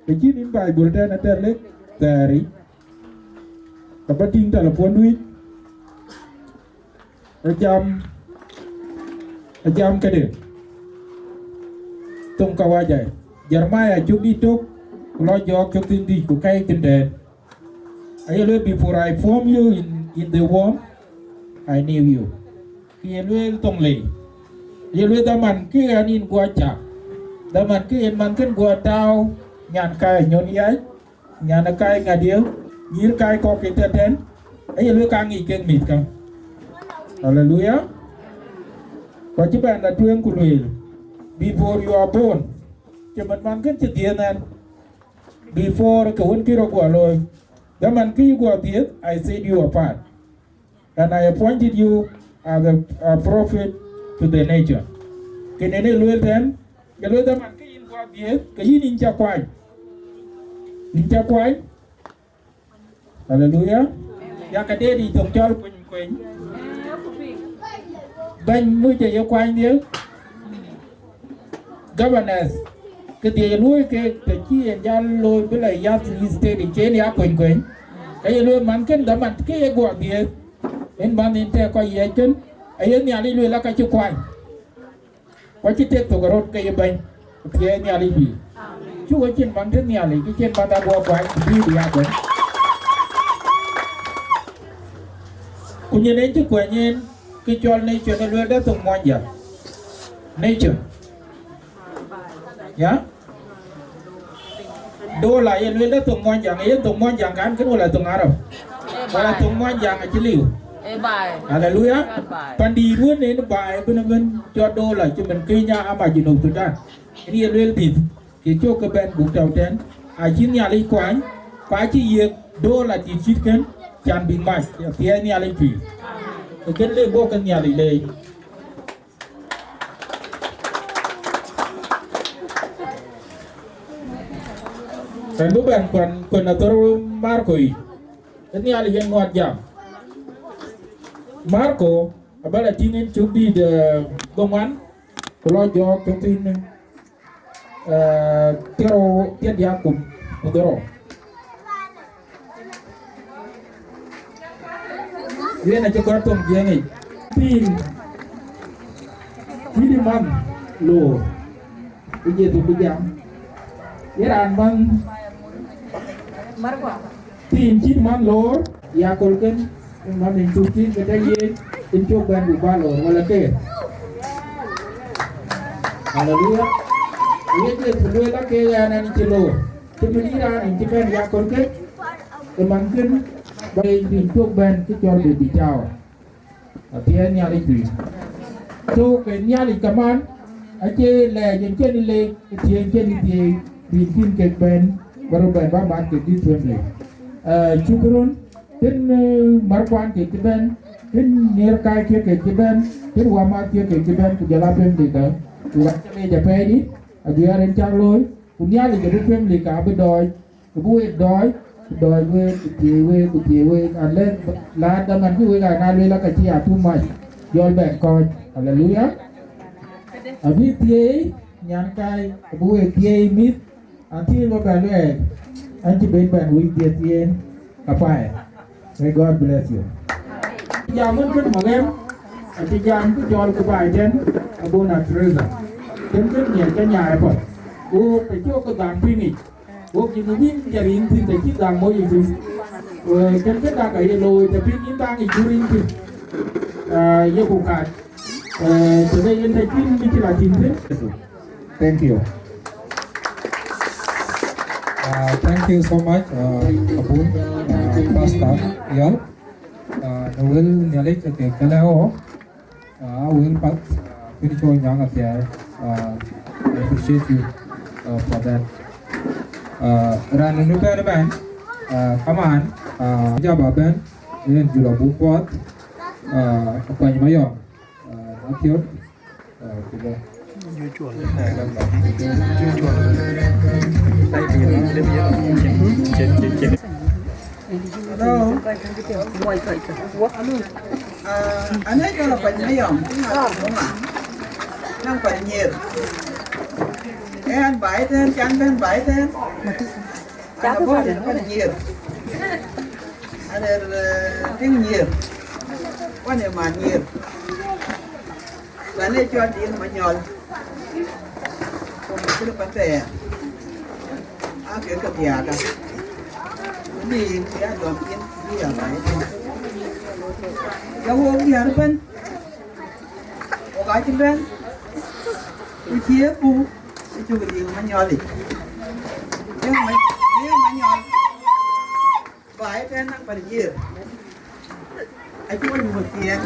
të cïn yïn Baibul tɛ̈n atɛ̈ lek thɛɛr yic, ke ba tïŋ telephone wïc, ë jam, ë jam këde. Thoŋ kawaja, Jeremia cök dït tök, ku lɔ jɔɔk cök thïn dhïc, ku kɛ̈i thïn tɛ̈ɛ̈n. Aye lueel, "Before I form you in, in the womb, I knew you." Kë ye lueel thoŋ lei. Ye lueel, dhaman kë ɣɛn yïn guɔ cak. Dhaman kë yen man kën guɔ tääu, nyan kai nyɔn yac, nyan kai ŋadiɛ̈, nyïïr kai kɔ̈k ke tɛ̈tɛ̈n. Aye lueel, ka ŋic kek mïthkä. Haleluya. Ku acï bɛ̈n la tueŋ ku lueel, "Before you are born," cïmën man kën cï dhiëëth ɛn. Before ke wën kë rɔt guɔ looi, dhaman kë yï guɔ dhiëëth, "I set you apart, and I appointed you as a, a prophet to the nation." Kënë ë lueel tɛ̈n, ke lueel dhaman kë yïn guɔ dhiëëth, ke yïn yïn ca kuany. Yïn ca kuany. Haleluya. Ya ka deet yic thoŋ cɔl kuny kuny. Bɛ̈ny muc aye kuany dhiëëth. Governors, kë dhiëc luɔ̈i kek, të cï en jal looi bï la yath ë state yic, cï en ya kuny kuny. Ke ye lueel man kën dhaman kë ye guɔ dhiëëth, en man en tɛ̈ kɔc yiɛc kën, aye Nhialic lueel aka cï kuany. Ku acï tek thok ë röt ke ye bɛ̈ny, thiëëc Nhialic bï. Cuk acïn man tënë Nhialic, kë cïn man aguɔ kuany, bï bï ya bɛ̈ny. Ku nyin en cï kuany en, kë cɔl nation ë lueel de thoŋ Muɔnyjäŋ. Nation. Ya? Dola ye lueel de thoŋ Muɔnyjäŋ, yen thoŋ Muɔnyjäŋ kan kën wala thoŋ Arab? Wala thoŋ Muɔnyjäŋ acï liu? Ë baai. Haleluya. Ë baai. Pandït wën en baai ëbën ëbën cɔl dola cïmën Kenya ama Junub Sudan. Yen ye lueel bïth, ke cök ke bɛ̈n buk tɔ̈u tɛ̈n, acï Nhialic kuany, ku acï yiëk dola dït cït kën, can bïk mac, athiɛɛi Nhialic tui. Ë kën le bɔ̈ ke Nhialic leec. Ɣɛn bï bɛ̈n kuɛn, kuɛn athör Marko yic. Ë Nhialic yen ŋuɔt jam. Marko, abä la tïŋ en cök dït, eh, dhoŋuan, ku lɔ jɔɔk cök thïn, eh, thiërrou, thiërdiäk ku, ku dhorou. Yen acï gɔ̈t thoŋ Jiëŋ yic. Thiin, thiin ë man loor, ku Jethu bï jam. Ye raan man thiin cït man loor, ya aköl kën, man en cuk thiin ke tɔ yen, en cuk bɛ̈n bï bä loor, wala ke? Haleluya. Ye Jethu lueel ake ɣɛn ɛn cï loor. Cïmën yïn raan yïn cï bɛ̈n ya aköl kën, ë man kën, ba yïn bï cök bɛ̈n kë cɔl baby shower. Athiɛɛi Nhialic tui. So, ke Nhialic kaman, acie lɛɛc en cïn lek, ë thiëëc cïn thiëëc, bï yïn kën kek bɛ̈n, ba röt bɛ̈n ba mat kek dït tueŋ lek. Eh, cuk run, tën, eh, märkuan kek cï bɛ̈n, tën nhiër kai kiëk kek cï bɛ̈n, tën wämääth kiëk kek cï bɛ̈n, ku jɔl a family ka, ku ɣɛn cä leec apɛidït, aguiɛɛr en cak looi, ku Nhialic abï family ka abï dɔɔc, ku bï wek dɔɔc, ku dɔɔc wek, ku thiëëc wek, ku thiëëc wek, unless la dhaman cï wek ana lueel aka cï ya too much, jɔl bɛn kɔ̈ɔ̈c. Haleluya. Abï thiëëc nyankai, ku bï wek thiëëc mïth, until bä bɛn luɛɛl, an cï ben bɛn wïc dhiëth yen apɛi. May God bless you. Jam en kën Maɣɛm, acï jam kë cɔl ku baai tɛ̈n, abun a Teresa. Kën kën nyiɛc ke nyaai apath. Wok, të cï wok ke dham piŋ yic. Wok Junubin cä riŋ thïn, të cï dham moc yic thïn. Eh, kën kën dak aye looi, të piŋ yïn dhaŋ yic ku riŋ thïn. Eh, yeku kat. Eh, të de yen të cïn bï cï la tïŋ thïn. Thank you. Uh, thank you so much, uh, Abun, uh, Pastor Yol. Uh, në wël Nhialic ke ke lɛ̈k ɣo, uh, wël path, uh, pïr cɔl nyaŋ athiɛɛi, uh, I appreciate you, uh, for that. Uh, raan nu bɛ̈n bɛ̈n, uh, kaman, uh, jaba bɛ̈n, yen jula bu kuɔth, uh, kuany mayɔm. Mathiok, eh, ku bɛ. Joshua. Joshua. Hello. Ah, ane jɔl a kuany me yɔm, ŋa, ŋa, naŋ kuany nyier. Ɛn baai tɛn, can bɛn baai tɛn. Ana bɔ̈ rin kuany nyier. Ana, eh, tiŋ nyier. Kuany ë man nyier. Raan ë cɔl Diɛŋ Manyɔl, ku kën Pathɛɛr, aa kek ke thiaaka. Bï ya dɔm yen, bï ya baai ëtɛ̈n. Ya wok diäär ëbɛ̈n, wok aacï bɛ̈n, ku cï ye puk ë cök Diɛŋ Manyɔl yic. Diɛŋ Ma-, Diɛŋ Manyɔl. Baai ëtɛ̈n naŋ pan yiëër. Acï wɔ nyuɔ̈th thiɛɛn,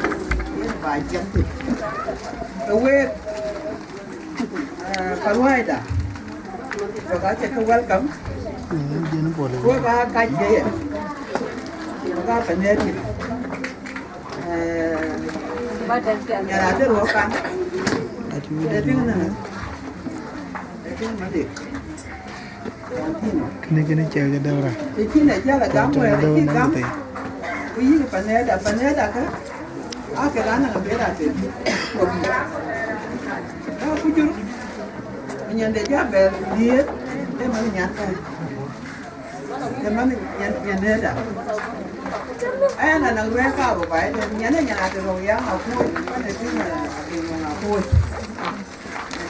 yen baai ciɛm thïn. Ke week, eh, karuääida, wek aacï ke welcome. Wek aa kac ke ye. Wek aa pan nɛ̈ɛ̈t thïn. Eh, ya raan de ruɔ̈k kan. Ë tïŋ në, ë tïŋ Madïk. Kënë, kënë cɛk ke dɛ̈p rac. Të cïn ë jäl agam wɛ̈ɛ̈r, acï gam. Ku yïk panɛɛda, panɛɛda kä, aa kek anaŋ abëër atem. Aa ku jur, nyande ja bɛ̈ɛ̈r dhiëëth, ë man nyan kä. Ë man nyan, nyanɛɛda. Aya na naŋ ruɛ̈ɛ̈r kaarou ba ëtɛ̈n, nyan ë nyan atem rou ya akuöc, pan ë tïŋ, eh, atem rou akuöc.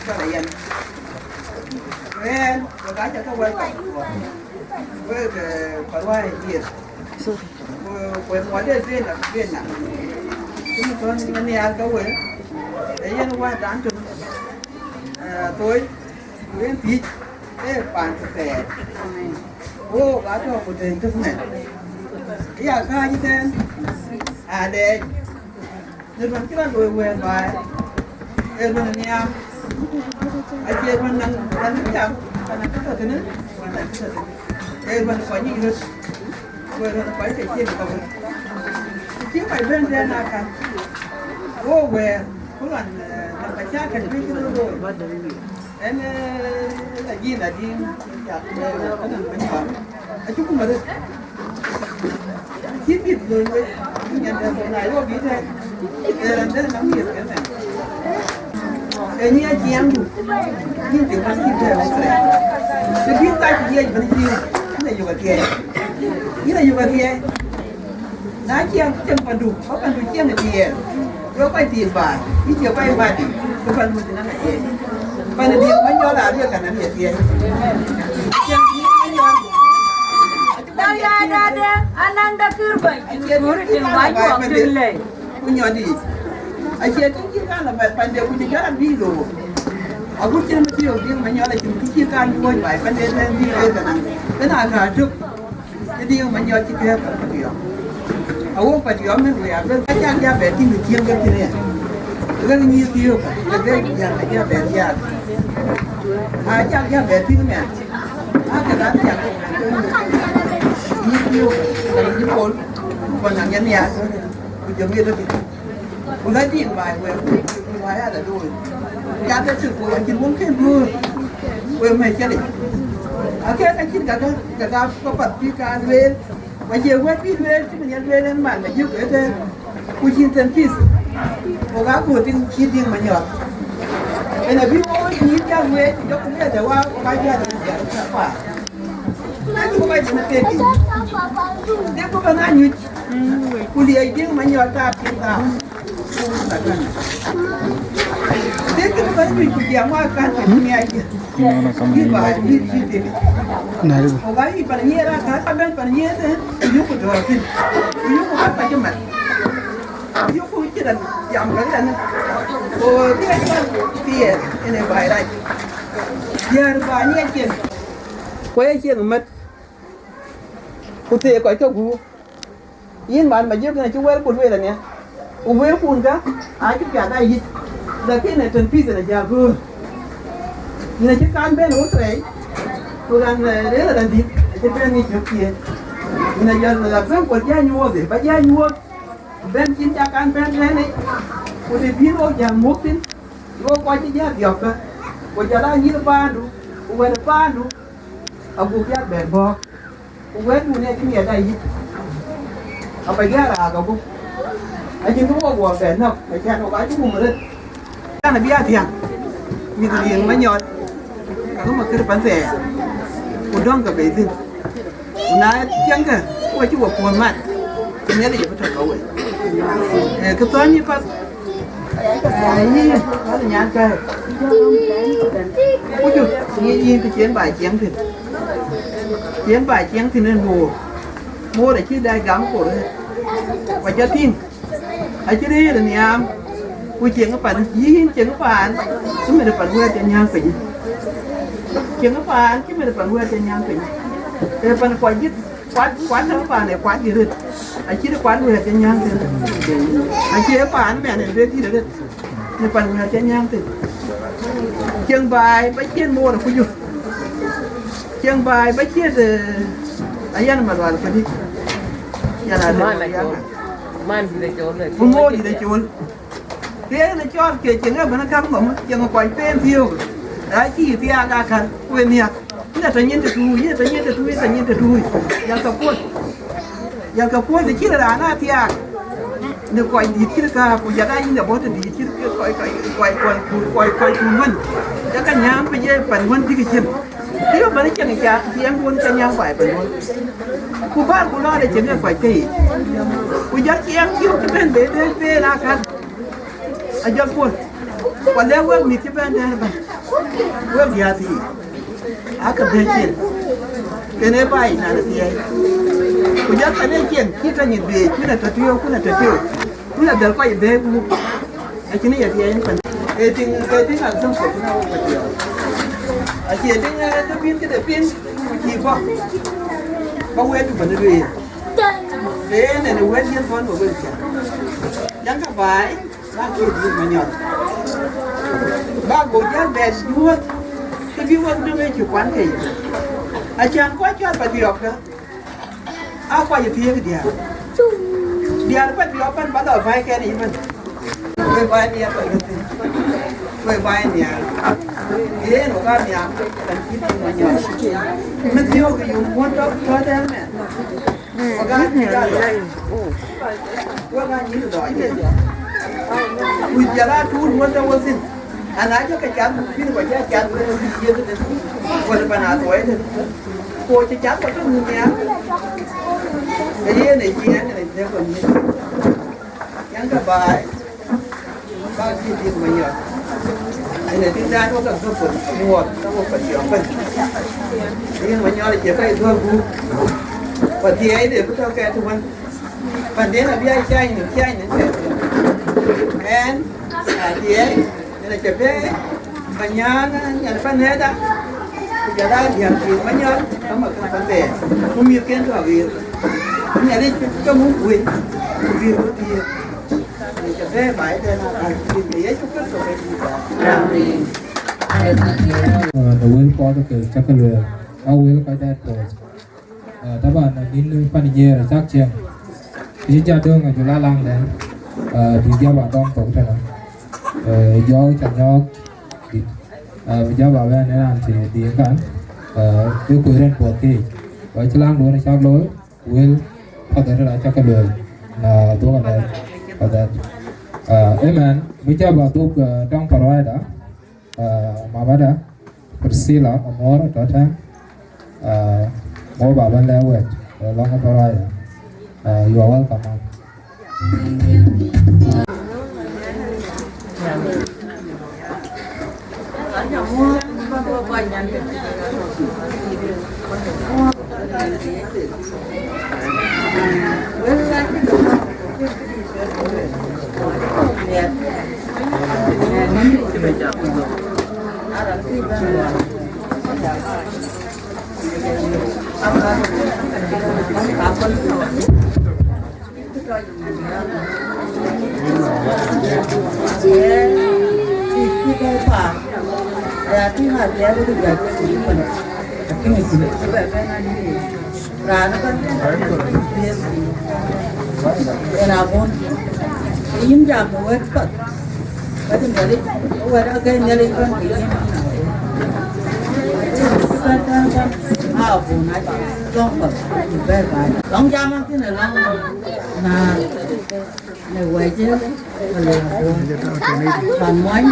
Cɔl Ayen. Ɣɛn, wek aacä ke welcome. Wek, eh, karuääi diɛɛr. Ku, ku ë muɔɔc de Zainab, Zainab. Cï thɔ̈n ë nhiaar ke we, ee yen wädan tök, eh, thoi, ku yen thiëc, ee paan thɛɛr. Wok atɔ̈ ku tëën tök mɛn. Ya kääc ëtɛ̈n, alɛɛc. Në ruɔ̈n cï rɔt looi wëën baai, ee ruɔ̈n nhiaar, acie ruɔ̈n naŋ, naŋ cam, ka naŋ kë tɔ̈ tënë, ruɔ̈n naŋ kë tɔ̈ tënë. Ee ruɔ̈n kɔc nyic röt, ku ee ruɔ̈n kɔc ke cïn kɔ̈k. Cï kɔc bɛ̈n tɛ̈n aa kan, wo wɛ̈ɛ̈r, ku ruɔ̈n, eh, naŋ ka cä kɛ̈n bï cï röt looi. Ënë, ënë ajïn adï, ya, ënë mɛn kɔn. Acï kum arëët. Cï mïth loi wei, nyan dɛ̈ Nairobi tɛ̈n. Ee raan dɛ̈ nɔm miëth ke mɛn. Ë nyiɛc ciɛɛŋdu, yïn të wën cï tɛ̈ɛ̈u Itharel. Të bï kac yiëc bɛ̈n cï, yïn ayök athiɛɛi. Yïn ayök athiɛɛi. Na ciɛɛŋ, ciɛɛŋ pandu, ba pandu ciɛɛŋ ë tiɛɛl. Duɔ̈k kɔc tiit baai, yï cie kɔc mat, ku pan muk nɔm ë tiɛɛl. Pan ë Diɛŋ Manyɔl aa riɛk kan ë tiɛɛl. Ciɛɛŋ Diɛŋ Manyɔl. Dau ya dade, anang da kir bai. Acie kï kan la bai pande. Ku nyɔl dï. Acie kï kan la bai pande, ku jɔ jɔl abï looi. Agut cïn Mathiok Diɛŋ Manyɔl acïn kë cï kan nyuɔ̈ɔ̈c bai pande tɛ̈n bï looi kanan. Bï na ka tök. Ë Diɛŋ Manyɔl cï kɛ̈ɛ̈k Padiɔ̈ɔ̈m. Awok Padiɔ̈ɔ̈m ëmën wek abï, acak ja bɛ tïŋ ë ciëŋ ke thïn ë. Ɣɛn nyïïr thiöök, ke bɛ jäl, ke ja bɛ jäl. Acak ja bɛ tïŋ mɛn. Ake ka thiak, nyïïr thiöök, ka nyïïr pol, ku na ŋiɛn nhiaar, ku jɔ ŋiɛn lɔ piny. Ku la diɛɛr baai wek, baai ala looi. Cath ë tök ku acïn wun kën duöör. Wek mɛ̈c cï lic. Akek acïn kakë, kakë papath bï ka lueel. Ku acie wɛ̈t bï lueel, cï min ya lueel en man, Majök ëtɛ̈ɛ̈n. Ku cïn tën pith. Wok aa kuöt tïŋ cï Diɛŋ Manyɔl. En abï wok nyïïn jal wek, ku jɔku lueel de wa, wok aa jal wek jal kuaar. Dek ku bɛ̈n a tek. Dek ku bɛ̈n a nyuc. Ku liɛc Diɛŋ Manyɔl taap cïn taap. Dek ku bɛ̈n a nyuc ku jiɛɛm wakan ke cï miac. Bï baai, bï cï tek. Ku ba yï pan nyiɛɛr akan, ba bɛ̈n pan nyiɛɛr tɛ̈n, ku yökku dɔ̈ɔ̈r thïn. Ku yökku bɛ̈n pa cï mat. Ku yökku cï rɛn jam kek rɛn. Ku kë cï bɛ̈n thiɛɛr, en ee baai rac. Diäär baai nyiɛc cieŋ. Ku aye cieŋ mät. Ku theek kɔc ke guur. Yïn man Majök, yïn acï wɛ̈lku lueel aniä. Ku wëlkun kä, acï piath aa yic. Lakin ë tën pith en ajäl göör. Yïn acï kan bɛ̈n Itharel. Ku raan, eh, rëër raan dït, acï bɛ̈n ŋic cök ciëën. Yïn ajäl la bɛ̈n kuɔth jä nyuɔɔth, ba jä nyuɔɔth. Bɛ̈n cïn ca kan bɛ̈n tënë. Ku të bï ɣok jäl muk thïn, ɣok kɔc cï jäl dhiɔpkë, ku jɔl aa nyïïn paandu, ku wɛ̈t paandu, abuk jäl bɛ̈n bɔ̈ɔ̈k. Ku wɛ̈tdun ee cï miɛt da yic, akɔc bï raak agup. Acïn kë wok wɔ bɛ nɔ̈k, acän wok acï wum röt. Kan abï athiäŋ, mïth riëëŋ Manyɔl, kakë ma kër pan thɛɛr, ku dɔ̈ŋ ke bei thïn. Ku na tiɛŋkë, ku acï wok puɔ̈th mat, ku Nhialic abï tɔ̈ ke we. Ee, kë thɔ̈n yï path, Ayï, wal nyan kɛ̈ɛ̈k. Ku jɔ ŋic yïn të cïn ba ciɛŋ thïn. Cïn ba ciɛŋ thïn en moor. Moor acï dac gam kor. Ku jɔ tïŋ. Acï rëër ë nhiaam. Ku cieŋ ë pan, yïn cieŋ ë paan. Cï mɛt ë pan wɛ̈ɛ̈t cï nyääŋ piny. Cieŋ ë paan, cï mɛt ë pan wɛ̈ɛ̈t cï nyääŋ piny. Ee pan kɔc dït. Kuat, kuat në paan ë kuat dït röt. Acït kuat wɛ̈ɛ̈t cï nyääŋ thïn. Acie paan mɛn en bɛ dït röt. Në pan wɛ̈ɛ̈t cï nyääŋ thïn. Cieŋ baai ba ciët moor ë kuju. Cieŋ baai ba ciët, eh, ayɛn malual këdï. Yɛn a lëu man acol. Man dït acol. Ku moor dït acol. Riɛɛr në cɔɔl ke cieŋ ë bɛ̈n käŋ nɔm, cieŋ kɔc peen thiöök. Acï thiaak akäl, ku ë nhiäk. Yïn atɔ nyin tëtui, yïn atɔ nyin tëtui, yïn atɔ nyin tëtui. Yal ka puɔ̈l. Yal ka puɔ̈l, të cïn raan aa thiaak. Në kɔc dït cït kä, ku jɔt aa yïn abɔ̈ të dït cït kɔc, kɔc, kɔc, kɔc, kɔc, kɔc kun wën. Jɔt ka nyääŋ piny ë pan wën dïk cin. Kë yök bɛ̈n cieŋ ca, ciɛɛŋ duön ca nyääŋ baai pan wën. Ku bäär ku lɔɔr ë cieŋ ë kɔc ke yic. Ku jɔt ciɛɛŋ cï wok cï bɛ̈n bë, bë, bë raan akäl. Ajɔl puɔ̈l, ku lɛ̈k wek mïth cï bɛ̈n tɛ̈ɛ̈n ëbɛ̈n, wek diäär thii, aake bɛ̈n cin, kën ee baai nɔn ë thiɛɛi. Ku jɔl pan ë cieŋ cï tɔ nyin biic, kun atɔ tiöök, kun atɔ tiöök, kun adhäl kɔc ë bɛ̈ɛ̈i gup, acïn ë ye thiɛɛi ë pan. Ee tiŋ, ee tiŋ example tënë wok Madiŋ. Acie tiŋ, ee, të bïn këde piŋ, ku cïï bɔ̈, ba wɛ̈ɛ̈t bɛ̈n lueel. Ee, nɛn ë wɛ̈t yen bɔ̈ në wek cä. Yɛn ka baai. Bä kï dhil Manyɔl. Bä go jäl bɛ duööt, të bï wek döŋ ë cï kuan ke yic. Acän kɔc cɔl Pathiɔ̈k kä, aa kɔc ë thiëëk diäär. Diäär Pathiɔ̈k ëbɛ̈n bä lɔ bäikɛn yic ëbɛ̈n. Wek bä nhiaar kɔc ke thïn. Wek bä nhiaar. Yen wok aa nhiaar, kan cït Manyɔl. Mathiɔ̈k yum wun tɔ̈ tɔ̈ tɛ̈ɛ̈n mɛn. Ku jɔl aa tuut wën tɔ̈ wok thïn. An, aa jɔ ke cath, bï kɔc jɔ cath, bï kɔc jɔ cath, wën pan athuɔɔi tënë. Ku cï cath kɔc tɔ̈ nu nhial. Ke yen ë cï ɛn ë jëk wën. Yɛn ke baai. Bä kï dhil Manyɔl. Ënë bï daan wek abï pol muɔɔth, ke wok Pathiɔ̈k ëbɛ̈n. Rin Manyɔl acie ka ye dhuɔ̈k gup. Pathiɛɛi de bï tɔ̈ kɛt wën. Panden abï a cäny në, cäny në. Ɛn, athiɛɛi, ënë cä bɛ̈ɛ̈i, Manyɔl, nyan panɛ̈da, ku jɔl aa diäär piny Manyɔl, ka ma ka panɛ̈. Ku mïthken tɔ̈ aɣeer. Nhialic ke muk wei, ku bï röt dhiëëth. Në wël puɔth ke cä ke lueel, a wël kɔc dɛ̈t puɔth. Ah, taban, nïn pan Jiëër acäk cieŋ. Yï jɔ döŋ ajɔl a laŋdɛn, ah, bï jɔ ba dɔm thok tënë. Ah, jɔɔk ca nyɔɔk dït. Ah, bï jɔ ba bɛ̈n ë raan cï dhiëëŋ kan, ah, bï kuc rɛ̈n puɔth keec. Ku acï laŋduön acäk looi, wël path arëët acä ke lueel, na dhuɔ̈k alɛɛc path arëët. Ah, amen. Bï jɔ ba dhuk, ah, dɔŋ provider, ah, mamada Priscilla Amor tɔ̈ tɛ̈n, ah, mo ba bɛ̈n lɛ̈k wɛ̈t, eh, lɔŋ provider. Ah, you are welcome, ma'am. Raan ëbɛ̈n en abun, yïn jam në wɛ̈t path. Wɛ̈t Nhialic, wɛ̈t ake Nhialic bɛ̈n ke yïn. Bɛ̈n, bɛ̈n, bɛ̈n. Aa, bun acï lɔ̈ŋ path, bɛ̈n, bɛ̈n. Lɔ̈ŋ jam akënë lɔ̈ŋ na, në wɛ̈c, wala bun. Pan muɔny,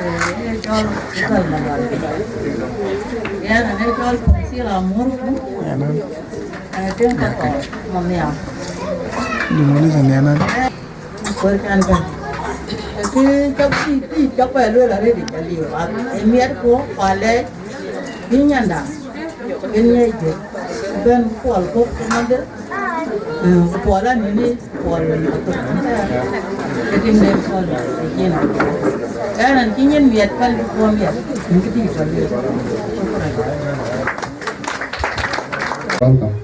eh, cɔl, cɔl Malal. Yɛn ane cɔl Priscilla Amur, eh, tiŋ ka kɔɔr, Mamial. Di mɔni sa niana. Wek kan bɛ̈n. Kë cɔk, cï, cï cɔk bɛ lueel arëët, cä liu. Ë miɛt ku, ku alɛɛc, bï nyanda, bï ŋiɛc jël. Bɛ̈n puɔl kɔ̈k cï mande, eh, ku puɔl anïnë, puɔl athok. Kë tim den puɔl, ë yen. Ɣɛn an cï nyin miɛt päl bï puɔl miɛt, kë tim päl miɛt. Welcome.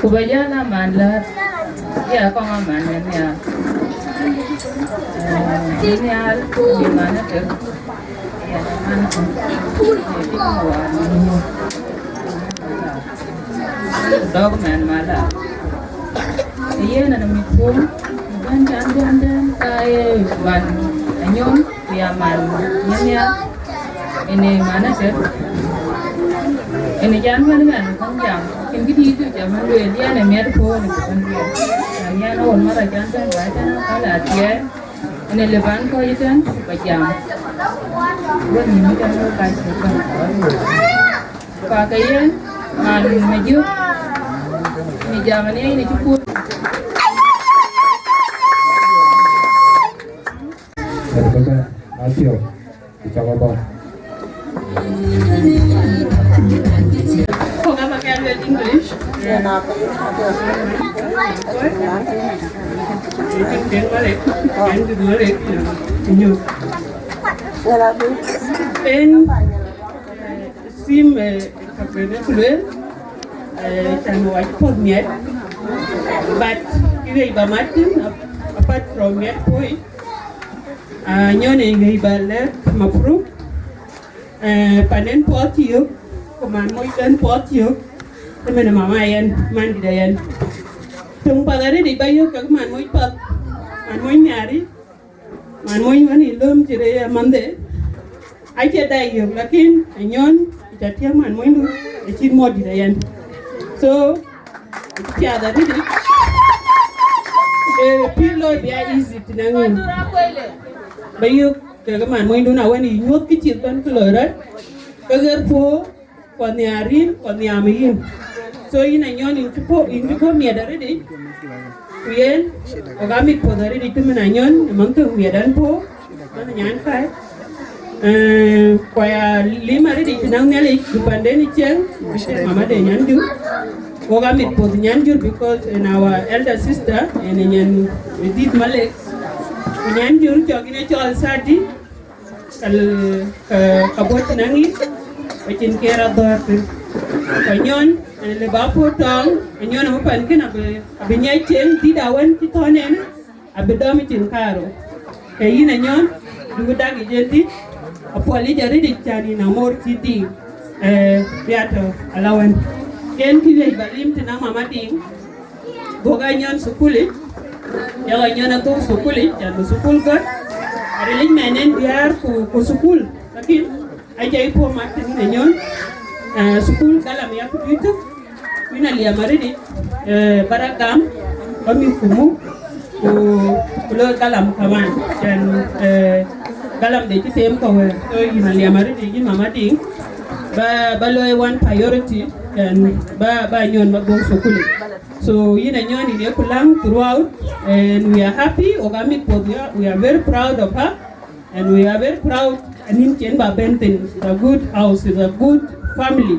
Ku ba jäl aman läät, ya kɔŋ aman në nhial. Eh, në nhial, cï man ë tök, ya man ë tök, ya cï kɔŋ wään në nhial. Dɔ̈k mɛn mala. Yen an mit puɔ̈u, bɛ̈n can bɛ̈n bɛ̈n, ka ye man Anyon, ku ya man Nyanya, ënë man ë tëk. Ënë can bɛ̈n bɛ̈n kɔn jam, cïn kë dïït du ca bɛ̈n lueel, yɛn ë miɛt puɔ̈u ënë bï bɛ̈n lueel. An yan awon mara can bɛ̈n ba can ka la thiɛɛr, ënë lë ban kɔc ëtɛ̈n ba jam. Wek nïïm ëtɛ̈n wek kac kek bɛ̈n. Ka ke yen, man Majök, në jam ënë yen acï kuöt. Mathieu, ku cak abɔ̈. Kok aba kɛn luel English. En, Sim, eh, ka bene ku lueel, eh, can wac puɔ̈th miɛt, but kë wec ba mat thïn, ap-, apart from miɛt puɔ̈i, ah, Anyon ë wec ba lɛ̈k mabruk, eh, panen puɔth cï yök, ku man moc den puɔth cï yök, ëmën mama yɛn, man dït yɛn. Töŋ path arëëtic ba yök kek man moc path, man moc nhiari, man mony wën ë löm cï rëër ë manhde, acie dai yök, lakin Anyon, ca tiëŋ man monydu, acït mɔ̈t dït ayɛn. So, piath arëëtic, eh, pïïr looi bï ya easy tënɔŋ yïn. Ba yök kekë man monydu na wën ë nyuɔ̈th kë cït bɛ̈n kë loi rɔt, ke ɣer puɔ̈u, Kɔn nhiar yïn, kɔn nhiam yïn. So yïn Anyon yïn cï puɔ̈u, yïn cï puɔ̈u miɛt arëëtic. Ku yen, wok amit puɔ̈th arëëtic tëmën Anyon, ë man thök miɛt ɛn puɔ̈u, man nyan kai. Eh, ku ya lim arëëtic tënɔŋ Nhialic, ku panden ë ciɛɛŋ, bï cï mama de nyan jur. Wok amit puɔ̈th nyan jur because in our elder sister, en ë nyan dït Malek. Ku nyan jur cɔk yïn ë cɔl Sadi, Ka, ka, ka bɔ̈ tënɔŋ yïn, ba cïn kë rɔt dhɔ̈ɔ̈r thïn. Ku Anyon, eh, lë ba puɔ̈u tɔŋ, Anyon ë pan kënë abï, abï nyiɛc cieŋ dït awën cï thɔ̈n en, abï dɔm cin kaarou. Ke yïn Anyon, duk dak yic en dït, apuɔl yic arëëtic can yïn amor cï dïït, eh, bï a tɔ̈ alawën. Yen kë wiëc ba lim tënɔŋ mama Diŋ, Buk Anyon thukulic, yak Anyon adhuk thukulic, can bï thukul gɔ̈t. Arilic mɛn en diäär ku, ku thukul, lakin aca yï puɔ̈u mat tënë Anyon, eh, thukul galam yak bï tök, ku yïn aliɛm arëëtic, eh, ba rɔt gam, ba mïthku muk, ku, ku loi galam kaman, can, eh, galam de cï them ke wëër. So yïn aliɛm arëëtic, yïn mama Diŋ, ba, ba loi one priority, can ba, ba Anyon ba dhuk thukulic. So yïn Anyon yïn yeku läŋ throughout, and we are happy. Wok amit puɔ̈th, we are, we are very proud of her, and we are very proud. Anïn cien ba bɛ̈n thïn, it's a good house, it's a good family.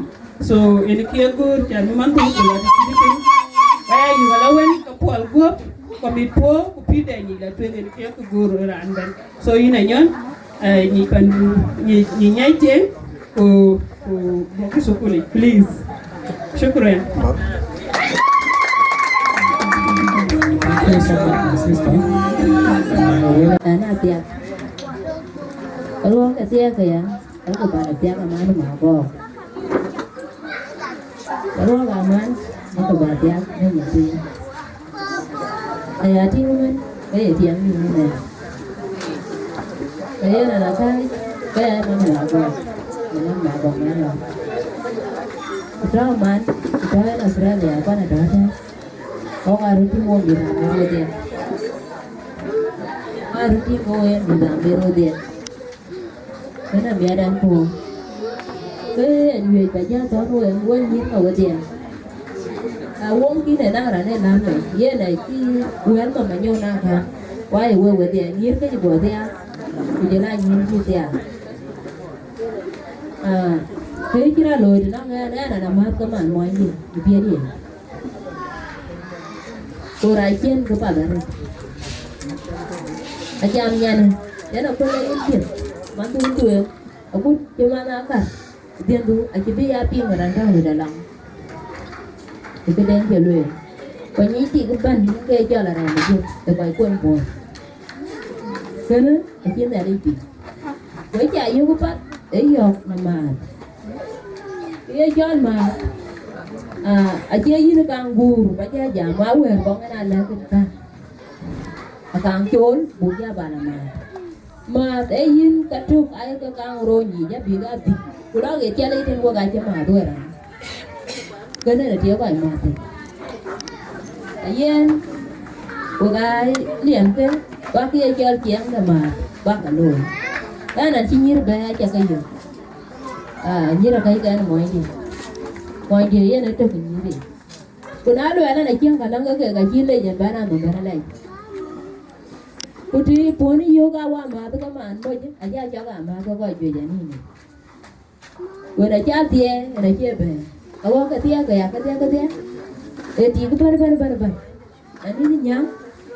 So yen kë ye göör, cän bï man thuk ku la të cït thïn. Ba ya yök ala wën ke puɔl guɔ̈p, ku mit puɔ̈u, ku pïïr dɛ nyic la tueŋ, yen kë ye kë göör raan bɛ̈n. So yïn Anyɔn, eh, nyic pan, nyic, nyic nyai cieŋ, ku, ku bɔ̈ kë thukul yic, please. Shukran. Thank you so much, my sister. Ana thiak. Ruɔ̈ŋ ke thiak ya. Aku ba la thiak aman ma gɔɔk. Ruɔ̈ŋ aman, aku ba thiak në nyin piny. Aya tïŋ mën, ke ye tiɛm yïn mën. Ke ye na la thäi, ke ya man ma gɔɔk. Ye man ma gɔɔk man lɔ. Ku tɔ̈ man, ku tɔ̈ yen Australia, kuan atɔ̈ tɛ̈n. Ɣok aa röt tïŋ wok mïth Amir Rodhiɛ. Aa röt tïŋ wok yen mïth Amir Rodhiɛ. Kënë amiɛt ɛn puɔ̈u. Ke ɛn wiëc ba jal thɔ̈n wek, wek nyïïr ka wedhie. A wok kïn ë naŋ raan ë läm ë, yen acï wɛ̈ɛ̈r nhom anyɔk na kän. Wai ë wek wedhie, nyïïr ke cï guɔ thiaak, ku jɔl a nyïïr cï thiaak. Ah, ke cï raan looi të nɔŋ ɛn, ɛn ana mäth ke man muɔnydiɛ̈, ë piɛ̈t yen. Ku rac ciën kë path arëët. Ajam nyanë, yen aköl ë yen dhiëth, man dhun tueŋ, agut cï man akar, dhiënhdu acï bï ya piŋ raan tɔ̈ ɣöt alaŋ. Ë këden cï lueel. Ku nyic tik ëbɛ̈n ke cɔl arɛɛm ë dhiëth, ë kɔc kuɔny puɔ̈u. Kënë acï Nhialic piŋ. Ku ë ca yök path ë yɔ̈ɔ̈k në määth. Ye cɔl määth, ah, acie yïn kaŋ guur ba jɔ jam, wa wɛ̈ɛ̈r bɔ̈ ŋɛn alɛ̈k kën kän. Akaŋ cool, buk jɔ bal amääth. Määth ee yïn ka tök, aye ke kaŋ roony yic, abïk adhïc. Ku lɔk ye tiɛl ë tën wek acï määth wek raan. Kënë rëër tiëk kɔc määth thïn. Ayen, wek aa liɛmkë, bäk ye cɔl ciɛɛŋ de määth, bäk a looi. Ɛn an cï nyïïr bɛ̈ɛ̈i aca ke yök. Ah, nyïïr akɛ̈c kɛn mɔnydiɛ̈. Mɔnydiɛ̈ yen ë tök nyïïr yic. Ku na luɛɛl ɛn acieŋ ka läŋ ke keek acï lec ɛn bɛ̈n anhom bɛ̈n alɛc. Ku të puɔ̈n yök a wa määth ke man moc, aca cɔk a määth ke kɔc juëc anïn. Wën aca thiɛɛi, ɣɛn acie bɛ̈ɛ̈i. Awɔ ke thiɛɛi, ke ya ke thiɛɛi, ke thiɛɛi. Ee tik bɛ̈n, bɛ̈n, bɛ̈n, bɛ̈n. Anïn nyääŋ,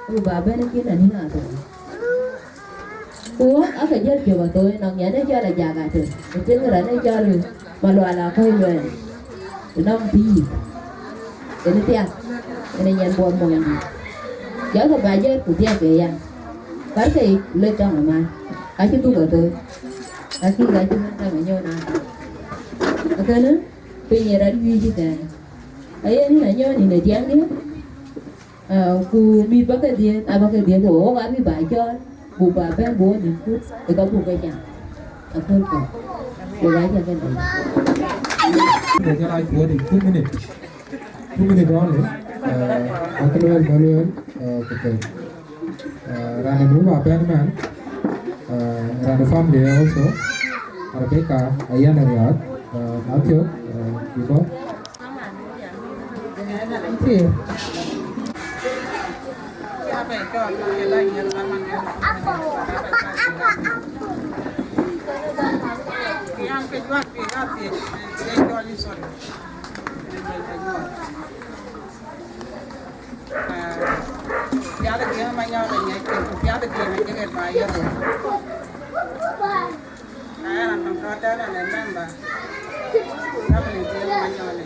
ku ba bɛ̈n kïn anïn athou. Ku ake jël cök athou ënɔŋ yɛn ë cɔl Ajak Atël. Ë piɛth raan ë cɔl Malual Akɔ̈i Luɛɛl. Ënɔŋ pïïr. Ënë thiak, ënë nyan buɔt monydiɛ̈. Jɔlkë ba jɔt ku thiɛk ke ya. Kärke yic lek tɔŋ ëman. Acï dhuk athou. Akï ka cï wën tɔŋ ë nyɔn an. Akënë piny ë rɛt wiic ëtɛ̈ɛ̈n. Aye nïn anyɔn nïn ë tiɛŋdiɛ̈. Ah, ku mïth ba ke dhiëëth, aba ke dhiëëth, wok abï ba cɔɔl, buk ba bɛ̈n, buk wo nïm kut, ë ka buk ke jam. Aköl kɔ̈k, wok aa jɔ ke dhiëëth. Ke jɔl a cuɔt in two minutes. Two minutes only. Uh, akël wɛ̈l ba lueel, uh, ku pɛ̈l. Uh, raan ë nu ba bɛ̈n man, uh, raan ë family also. Rebecca Ayan Riak, uh, Matthew, uh, Kibo. Piath ë Diɛŋ Manyɔl ë ŋiɛc piny, ku piath ë Diɛŋ ë jëk ë ba yɔ̈ɔ̈k. Aya raan nɔm tɔ̈ tɛ̈n ɛn ë member. Family Diɛŋ Manyɔl.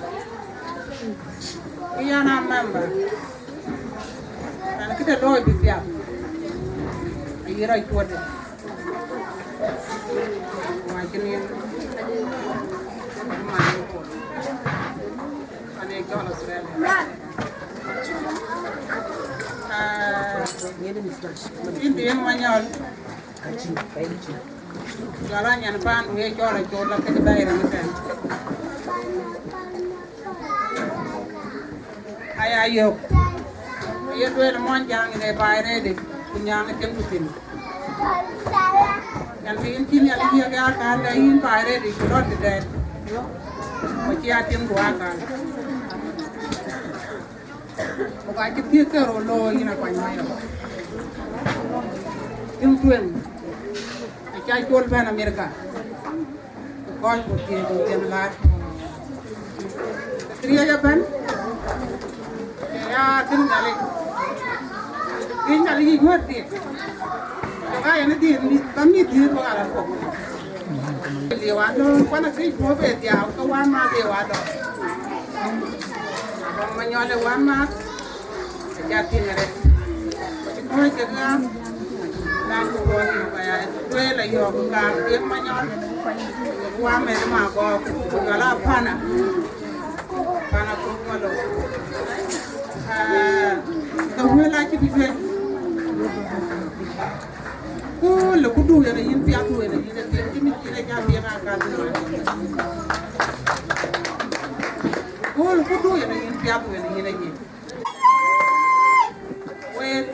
Ku yɛn a member. Ɛn kë të looi bï piath. Ayï rɔt cuɔt. Wacïn yen. Man ë cɔl Australia. Ah, yïn Diɛŋ Manyɔl. Jɔl a nyan paan wek cɔl acol la kek daira ni tɛn. Aya yök. Ye duel mɔn jaŋ ne bai redi ku nyaŋ tiŋ ku tin. Yan bi in tin ya ni ya ga ka da in bai redi ku rot de. Ko ci a tiŋ ku aka. Ku ka cï thiëëk ke röt looi yïn akuany Mayɔm. Tiŋ tueŋ, aca col bɛ̈n Amerika. Ku kɔc ku thiëëc ku thiëëc laat. Riɛc ëbɛ̈n, ya thïn Nhialic. Riɛc Nhialic yic wɛ̈t thiek. Jɔ ka yen dhiëëth mïth, ka mïth dhiëëth wek ala pok. Liu adɔ̈, kuan akëc puɔ̈u bë dhiau, ke wänmääth liu adɔ̈. Abɔŋ Manyɔl ë wänmääth, aca tïŋ arëët. Cï kɔ̈ɔ̈c kek ɣäm, dan ku kɔ̈ɔ̈c yök aya, duëël ayɔ̈ɔ̈k, kaar Riɛk Manyɔl, wä meth Magɔɔk, ku jɔl a Pana. Pan akɔ̈k Malou. Ah, ke wël acï bï juëc. Ku lë ku du yen yïn piath wël yïn e piɛth cï mit cïn e ca piɛth a kat. Ku lë ku du yen yïn piath wël yïn e nyin. Wek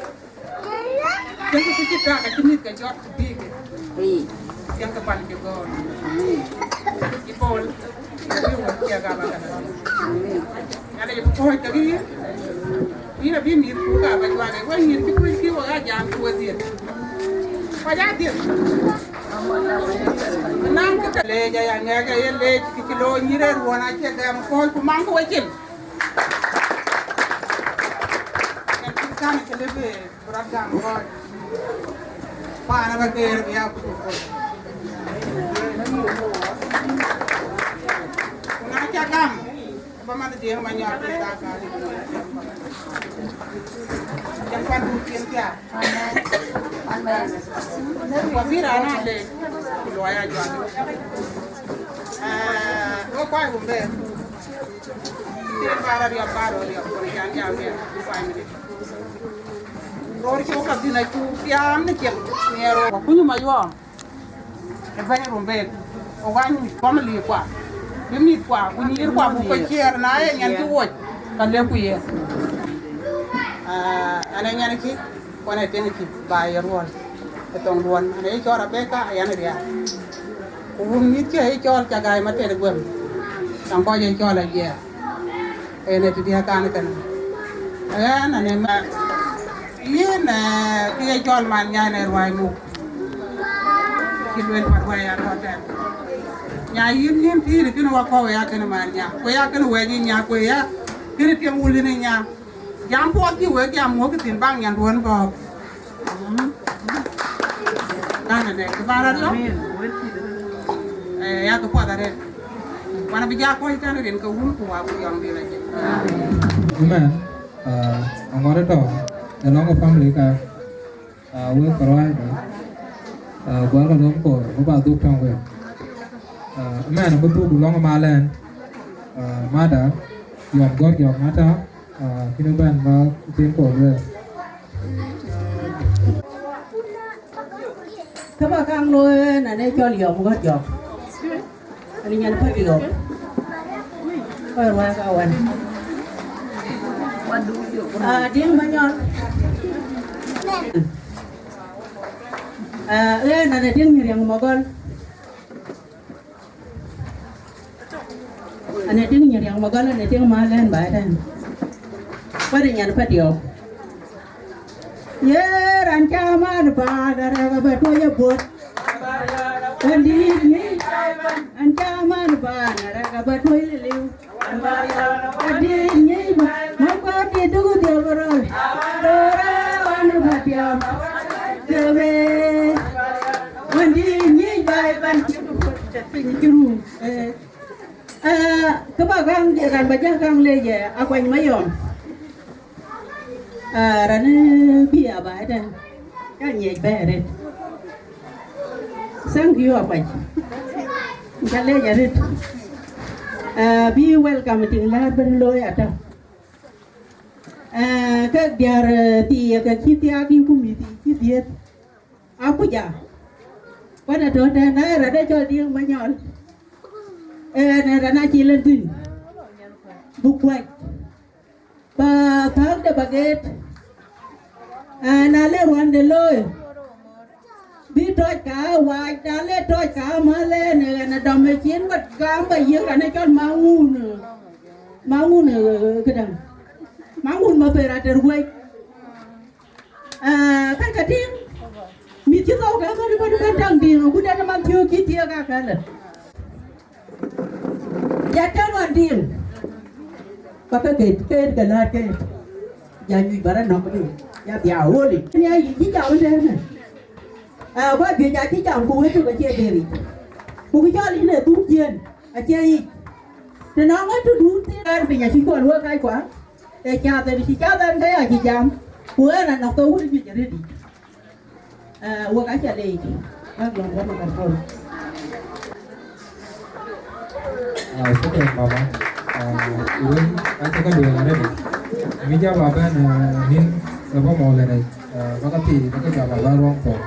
Tiɛŋkï kë cï tak acï mïth ke jɔt ku bïïkï. Tiɛŋkï pan cï gɔ̈ɔ̈r. Cï Paul, cï wun cï agam akënë. Nhialic bï kɔ̈ɔ̈c kekë yïn. Yïn abï mïthku ka ba juak, wek nyïïr cï kuc kï wek aa jam cï we dhiëth. Kɔc aa dhiëth. Naŋ kë ke leec aya, ŋɛk aya leec kë cï looi nyïïr ë ruɔ̈n acie gɛm kɔ̈ɔ̈c ku maŋkï wecin. Yen kë kän cï lëu bï Bï rɔt gam kɔc. Paan aba geer bï ya kuc ë kɔc. Ku na ca gam, aba manh Diɛŋ Manyɔl bï dak aa. Jam kuan du cin thiaak. Wa bï raan aa leec, ku luɔi aa juak. Ee, wo kuai Rumbek. Tin ba rɔt riɔp, ba rɔt riɔp, ku na can jam bï five minutes. Röör cï wok ka thïn acuk tiaam në cieŋ nhiɛɛr wok. Wa kuny Mayuɔɔm ë bɛ̈ny Rumbek, wok aa nyuc family kua, bï mïth kua ku nyïïr kua buk ke ciëër, na ye nyan cï wuɔc, ka lëkku ye. Ah, ɛn ë nyan cï, ku ɛn ë tiŋ cï, ba ye ruɔl ë thoŋ duɔn, ɛn ë ye cɔl Rebecca, yɛn ë riaak. Ku wun mïth cï ye cɔl Cagai Matet Guem, tɔŋ kɔc ye cɔl Ajiɛɛr. Ënë të diäk kan kënë. Ɣɛn anë mɛn. Yïn, eh, kë ye cɔl man nya në ruai muk. Cï luel pat wɛ̈i ya tɔ̈ tɛ̈n. Nya yïn, yïn pïïr kënë wakɔ̈u ya kënë man nya. Ku ya kënë wɛ̈c yïn nya, ku ya kënë tiɛm wul yïn nya. Jam puɔth cï wek jam wok thïn baŋ nyan ruɔ̈n bɔ̈ɔ̈k. Ɣɛn anë kë ba rɔt lɔ. Eh, ya kë puɔth arëët. Wan abï ja kɔc tɛ̈n rin ke wun ku wa ku yɔŋ dït acï. Amen. Ah, aŋɔ̈t ë tɔ̈, ë lɔŋ ë family ka, ah, wek kärɔ̈ɔ̈c ka, ah, guɔ̈l ka lɔŋ kor, ku ba dhuk tɔŋ wek. Ah, amen, abï dhuk lɔŋ ë mal ɛn, ah, mada, yɔm gɔ̈r jɔk mata, ah, kïn bɛ̈n ba thïn kor wek. Kë ba kaŋ looi ënɔn ë cɔl yɔm gɔ̈r jɔk. Ani nyan Padiɔ̈ɔ̈k. Kɔc ruääi ka wan. Ah, Diɛŋ Manyɔl. Ah, ënɔn ë Diɛŋ Nyiriɛŋ Magɔl. Ënɔn ë Diɛŋ Nyiriɛŋ Magɔl, ënɔn ë Diɛŋ Malɛn ba ëtɛ̈n. Kɔc ë nyan Padiɔ̈ɔ̈k. Ye raan ca man baan arɛk abä tuɔc ë buɔt. Wëndït nyic, raan ca man baan arɛk abä tuɔc liliu. Wëndït nyic bä, man kuat dït duk dhiël bä röl. Röl wan bä tiam. Dëbe. Wëndït nyic bä ëbɛ̈n. Piny cï rum. Eh. Eh, kë ba gäŋ, raan ba jäk gäŋ lec, eh, Akuany Mayɔm. Ah, raan ë bï a ba ëtɛ̈n, ka nyiɛc bɛ̈ɛ̈r arëët. Thank you, Akuac. Ca lec arëët. Ah, bï welcome tiŋ lɛ̈ɛ̈r bën looi atɔ̈. Ah, kek diäär, eh, thii, ke cï thiaak yï ku mïth thii cï dhiëëth. Akuc a. Kuan atɔ̈ tɛ̈n, na ë raan ë cɔl Diɛŋ Manyɔl. Ënë raan acï lëŋ thïn. Buk kuac. Ba thääk de ba geet. Ah, na le ruande looi, bï tɔc ka wac, na le tɔc ka mal, ënë ɣɛn ë dɔm ë cin, ba gam ba yiëk raan ë cɔl Maŋun, Maŋun, eh, këdäŋ. Maŋun Maper Ater Guec. Ah, ka ka tïŋ, mïth cï thou ke bɛ̈n, bɛ̈n, bɛ̈n taŋ Diɛŋ, agut ɛn man thiöök cï thiëëk akëlë. Ya tɛ̈n ɣɔn Diɛŋ. Ka ke ket, ket ke lät ket. Ja nyuc ba rɔt nɔ̈k dï. Ya bia wöl yic. Nia yic cï jam ëtënë. Aa, kɔc juëc acï jam ku wëët tök acie deric. Ku kë cɔl yïn ë dhuk ciëën, acie yic. Të nɔŋ ë tëdun thïn ɣɛɛr piny acï kɔn wek kackua. Ee cath en cï cath en ke ya cï jam. Ku ɣɛn anɔ̈k thou wël juëc arëëtic. Aa, wek aca leec. Bäk lɔ̈ŋ wek ë control. Ah, shukran, mama. Ah, wën, aca ke lueel arëëtic. Mï jɔ ba bɛ̈n, ah, nïn, ë bɔ̈ mɔ̈u lënë, ah, ba ka thii, ba ka jɔ ba bɛ̈n ruɔŋ thok.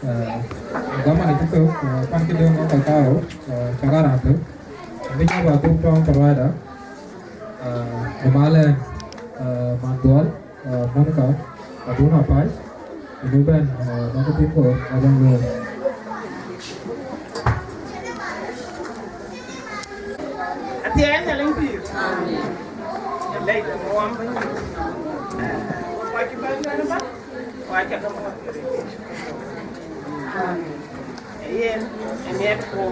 Ah, dhaman acï thök, ah, pan cï döŋ ë kɔc karou, ah, cak a raan thök. Mï jɔ ba dhuk tɔŋ provider, ah, ë malɛn, ah, man dhuɔl. Ah, Monica, adun apac, ënɔ bɛ̈n, ah, bäk ke piny kɔ̈u, abäk lueel. Athiɛɛn Nhialic pïïr. Amen. Lɛc muɔm bɛ̈ny. Kɔc cï bɛ̈n bɛ̈n ëbɛ̈n, ku aca ke muɔ̈th. Amen. Yen, ë miɛt ku.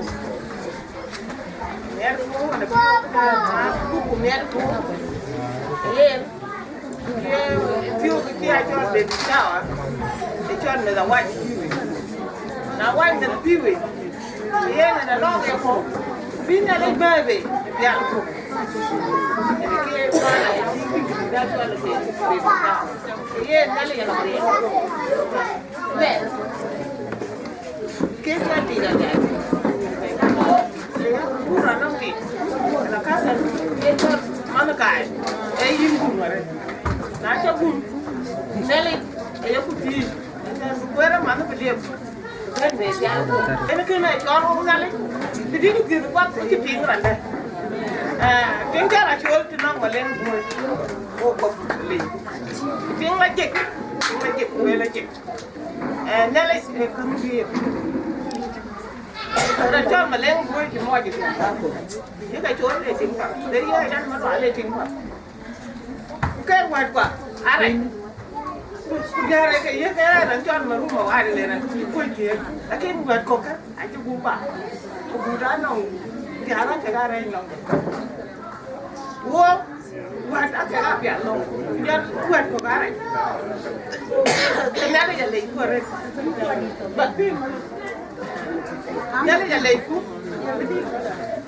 Miɛt ku, ënë bï ku miɛt ku. Yen, ye, piu kï a cɔl baby shower, ë cɔl meth awac piu. Na wac meth piu, yen, ënë lɔ̈k ye ku, bï Nhialic bɛ̈ɛ̈i bei, bï pial ku. Ënë kë ye kuan, ë cï kï, bï cɔl baby shower. Yen, Nhialic ë lɔ̈k ye. Bɛ̈n. Kek ka tik adɛ̈. Kur anɔŋ tik. Na ka sɛn. Manh kaai. Ee yïn gum arëët. Na ca gum. Nhialic aye ku thiëëc. Ku kuɛɛr ë manh bï liep. Bɛ̈n bï jam. Ënë kënë cɔl wok Nhialic. Të dït ku thiëth kuath acï piŋ randë. Ee, tiŋ cä rɔt col të nɔŋ Maleŋ Buɔ̈ɔ̈c. Wok kɔ̈k lic. Tiŋ la jek. Tiŋ la jek. Wël la jek. Eh, Nhialic, eh, kë röt ye. Raan cɔl Maleŋ Buɔ̈ɔ̈c cï mɔc ë thiäŋ. Ye ka cɔl le tiŋ path. Le ye raan ma lual le tiŋ path. Ku ke wɛ̈ɛ̈tkua, arɛc. Ku, ku diäär ke ye ke raan cɔl Maruma Wari le raan cï kuöc thiëëk. Lakin wɛ̈ɛ̈t kɔ̈k kä, acï gup ba. Ku gup da nɔŋ, diäär ke ka rɛc nɔŋ. Wok, wɛ̈t akek apial lɔ̈ŋ, jɔt wɛ̈t kɔ̈k arɛc. Ke Nhialic alec ku arëët. Bäk pïïr. Nhialic alec ku.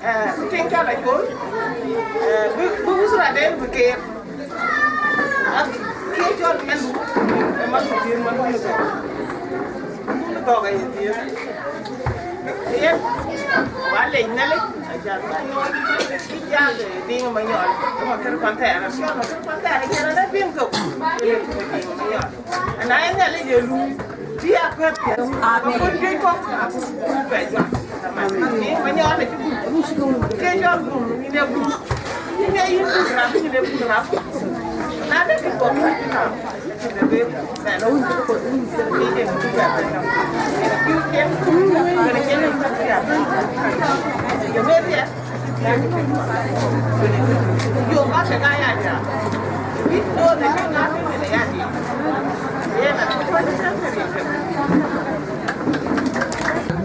Eh, tiŋ cä la col. Eh, bï, bï usra den bï keer. Ak ke cɔl mɛn, ë man ku thiëër man ku thok. Ku thok aye thiëër. Yen, wa lec Nhialic, acan ba nyuɔɔth, cï jal, eh, Diŋ Manyɔl, ë Makër Panthɛɛr, acan Makër Panthɛɛr, acan ënë piŋ thok, ë lec Diŋ Manyɔl. Ana yen Nhialic ye luui, bï a kuɛ̈th piɛth, amen. Akun juëc kɔ̈k, akun bɛ juak, amen. Diŋ Manyɔl acï gum, ke cɔl gum, yïn ee gum, yïn ee yïn gum rap, yïn ee gum rap. Na de kë kɔ̈k,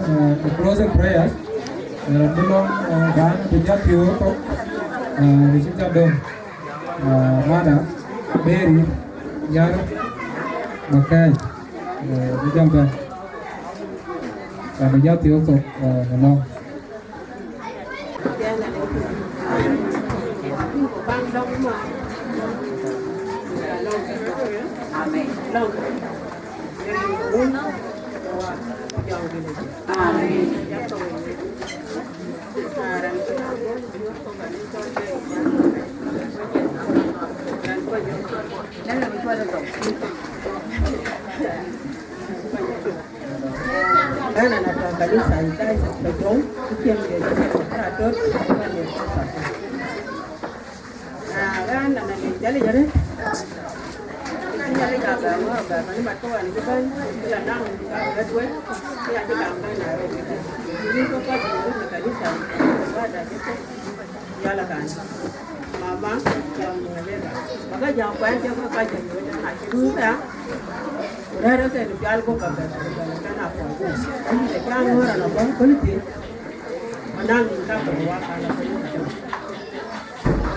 Uh, the closing prayers, uh, bï lɔŋ, uh, dan bï jat piɔ̈u thok, uh, bï cï jat döŋ. Ah, Mada, Mary, Yar, Makai, eh, bï jam bɛ̈n. Ka bï jam thiɔ̈k thok, eh, në lɔ̈ŋ. Amen. Ënë na tɔ̈ kanitha ë Diocese of Pajong, ku cïn de Bishop of Paratot, ku cïn de Bishop. Ah, ɣɛn nɔn alec Nhialic arëët. Ka Nhialic abɛ ŋɔ̈ɔ̈r abɛ bɛ̈n mat ke wën cï bɛ̈n, cï la naŋ ka bɛ̈t wek, cï acï gam bɛ̈n Nairobi tɛ̈n. Yïn ke kɔc cï wut në kanitha, bada cï thok, yɔl akan. Mama, jam Nhialic ba. Ba ke jam kuɛn cï ke kɔc cï wut tɛ̈n acï luui aya. Ku rɛ̈ɛ̈r ë ke në pial guɔ̈p abɛ bɛ̈n, bɛ̈n, bɛ̈n akuɔl guɔ̈p. Ayï de cä ŋɔ̈ɔ̈r an abɔ̈ köl thïn. Ku naŋ yïn ka ke wak an abɔ̈ köl thïn.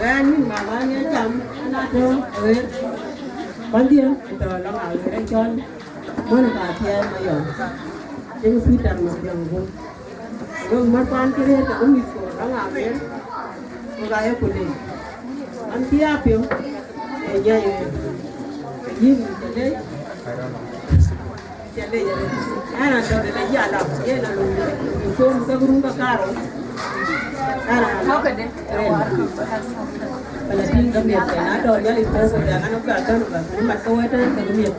Ɣɛn nïn mama ŋiɛc jam, ɣɛn atɔ̈ aɣeer. Pandhiɛ, ku tɔ̈ lɔŋ aɣeer ë cɔl Monica Athiɛɛi Mayɔm. Tiŋ Peter Mathiäŋ Guŋ. Wek mät kuan cï rëër tëde mïth ku lɔŋ aɣeer, wek aa ye ku leec. An cï a piŋ, ee nyai ɣeer. Ke yïn, yïn cä leec. Cä leec arëët. Ɣɛn atɔ̈ de la jal ap, yen alɔŋ de, de com ke rum ke karou. Ɣɛn atɔ̈ de rɛn. Bala tïŋ ke miɛt, ke na tɔ̈ Nhialic puɔ̈u, ku jɔ ɣɛn abï bɛ̈n bä, ku mat ke wɛ̈t tɛ̈n ke miɛt.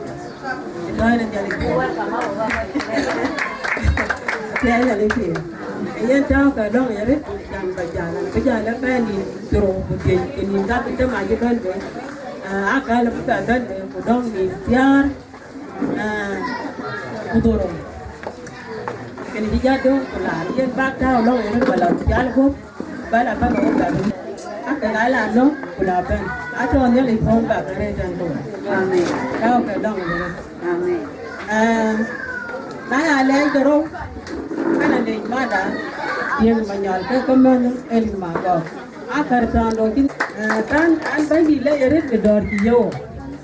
Ë tɔ̈ ɣɛn Nhialic puɔ̈u. Thiëëc Nhialic piny. Yen tääu ke lɔ̈ŋ arëët, jam bä jäl, bï jäl ë bɛ̈n nïn thiërrou ku dhiëc, ku nïn ka bï tëm acï bɛ̈n bei. Aa, akäl bï bɛ bɛ̈n bei, ku dɔ̈ŋ nïn thiäär. Aa, ku dhorou. Kën cï jat döŋ ku laar, yen bäk tääu lɔ̈ŋ ë röt bä lɔ thial guöp, bä la bä lɔ wok bä röt. Akë ka la lɔ̈ŋ ku la bɛ̈n. Atɔ̈ Nhialic puɔ̈u bä bɛ̈n rëët tɛ̈n ku wä. Amen. Tääu ke lɔ̈ŋ ë röt. Amen. Aa, na ya lɛɛc de rou, kënë lec mada, Yeŋ Manyɔl ke ke mɛ̈n Elin Magɔ̈k. Akär tɔ̈ɔ̈n rou cïn, aa, kan an Bɛ̈nydït lec arëët në dɔ̈ɔ̈r cï yöök.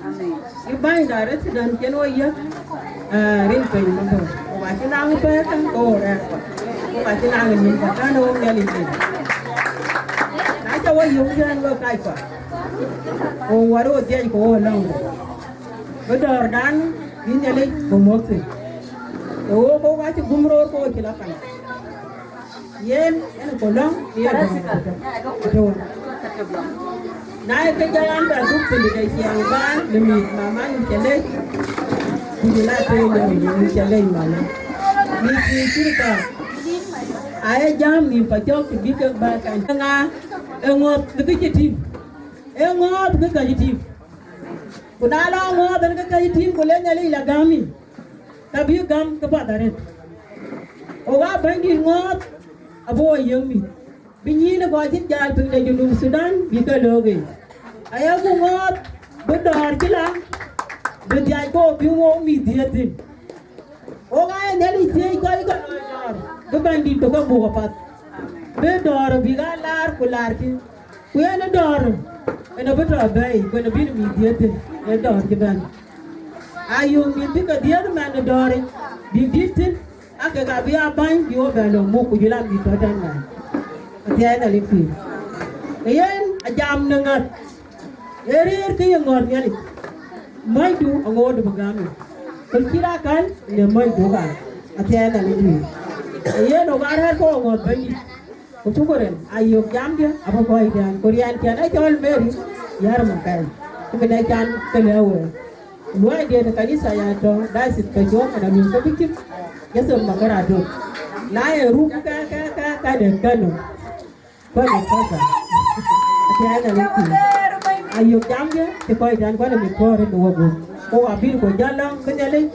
Amen. Yï bäny da resident cïn wo yiëk, aa, rin piny Mabor. Ku ka cï naŋ pɛ̈ɛ̈r käŋ ke wo rɛ̈ɛ̈r kɔc. Ku ka cï naŋ nyin ka kan wo Nhialic rin. Na ca wo yök yɛn we kac kɔc. Ku wär wo dhiëc ku wo lɔ̈ŋ. Bï dɔ̈ɔ̈rdan bï Nhialic bï muɔ̈k thïn. Ee wo ku ka cï gum roor ku wo cï la kan. Yen, yen ku lɔ̈ŋ, yen ku lɔ̈ŋ ku tɔ̈, ku tɔ̈ wën. Na ye kë jɔl an bɛ dhuk thïn de ciɛɛŋ bä në mïth, mama yïn cä lec, ku jɔl a tëë lɔ yïn cä lec mama. Mïth yïn cï tɔ̈. Aye jam nïm pa cɔk të bï kek bä kan. Ŋa, ee ŋɔ̈ɔ̈th bï kë cï tïŋ. Ee ŋɔ̈ɔ̈th bï kë cï tïŋ. Ku na lɔ ŋɔ̈ɔ̈th en kë cï tïŋ, ku le Nhialic la gäm yïn. Ka bï gäm këpath arëët. Ɣok aa Bɛ̈nydït ŋɔ̈ɔ̈th abï wo yiëk mïth. Bï nyïïn ë kɔc cïn jäl piŋ de Junub Thudan bï ke löök yiic. Ayeku ŋɔ̈ɔ̈th bï dɔ̈ɔ̈r cï la, bï dhiac ke wo piŋ wo mïth dhiëëth thïn. Ɣok aa ye Nhialic thiëëc kɔc ke loi dɔ̈ɔ̈r, bï Bɛ̈nydït bï ke buk apath. Bï dɔ̈ɔ̈r bïk aa laar ku laarkï. Ku yen ë dɔ̈ɔ̈r, en abï tɔ bɛ̈ɛ̈i, ku en abï mïth dhiëëth thïn, ë dɔ̈ɔ̈r cï bɛ̈n. Ayök mïth bï ke dhiëëth man ë dɔ̈ɔ̈ric, bïk dït thïn, aa kek abï aa bäny bï wo bɛ lɔ muk, ku jɔl a mïth tɔ tɛ̈n man. Athiɛɛi Nhialic pïïr. Ke yen ajam në ŋäth, ee rëër kë ye ŋɔ̈ɔ̈th Nhialic. Mɔ̈nydu aŋoot bï gäm yïn. Ku cï raan kän në mɔ̈nydu ka. Athiɛɛi Nhialic pïïr. Ke yen ɣok aa rɛ̈ɛ̈r ke wo ŋɔ̈ɔ̈th Bɛ̈nydït. Ku cuk rin, ayök jamdiɛ̈ abï kɔc tɛ̈ɛ̈n. Ku riɛnkiɛn ë cɔl Mary Yär Makɛi. Ku bï lɛc can ke lëu wëë. Luɔidiɛ̈n ë kanitha ya tɔ̈ diocese ke cuɔ̈ɔ̈ŋ, ɛn aluel ke bï cïk Joseph Maker Aduk. Na ye ruk ke, ke, ke, ke de Kano. Kɔc de Kano. Athiɛɛi Nhialic pïïr. Ayök jamdiɛ̈ cï kɔc tɛ̈ɛ̈n, kɔc de mïth puɔ̈ɔ̈r rin ë wok gup. Ku abï ku jäl lɔ̈ŋ ke Nhialic.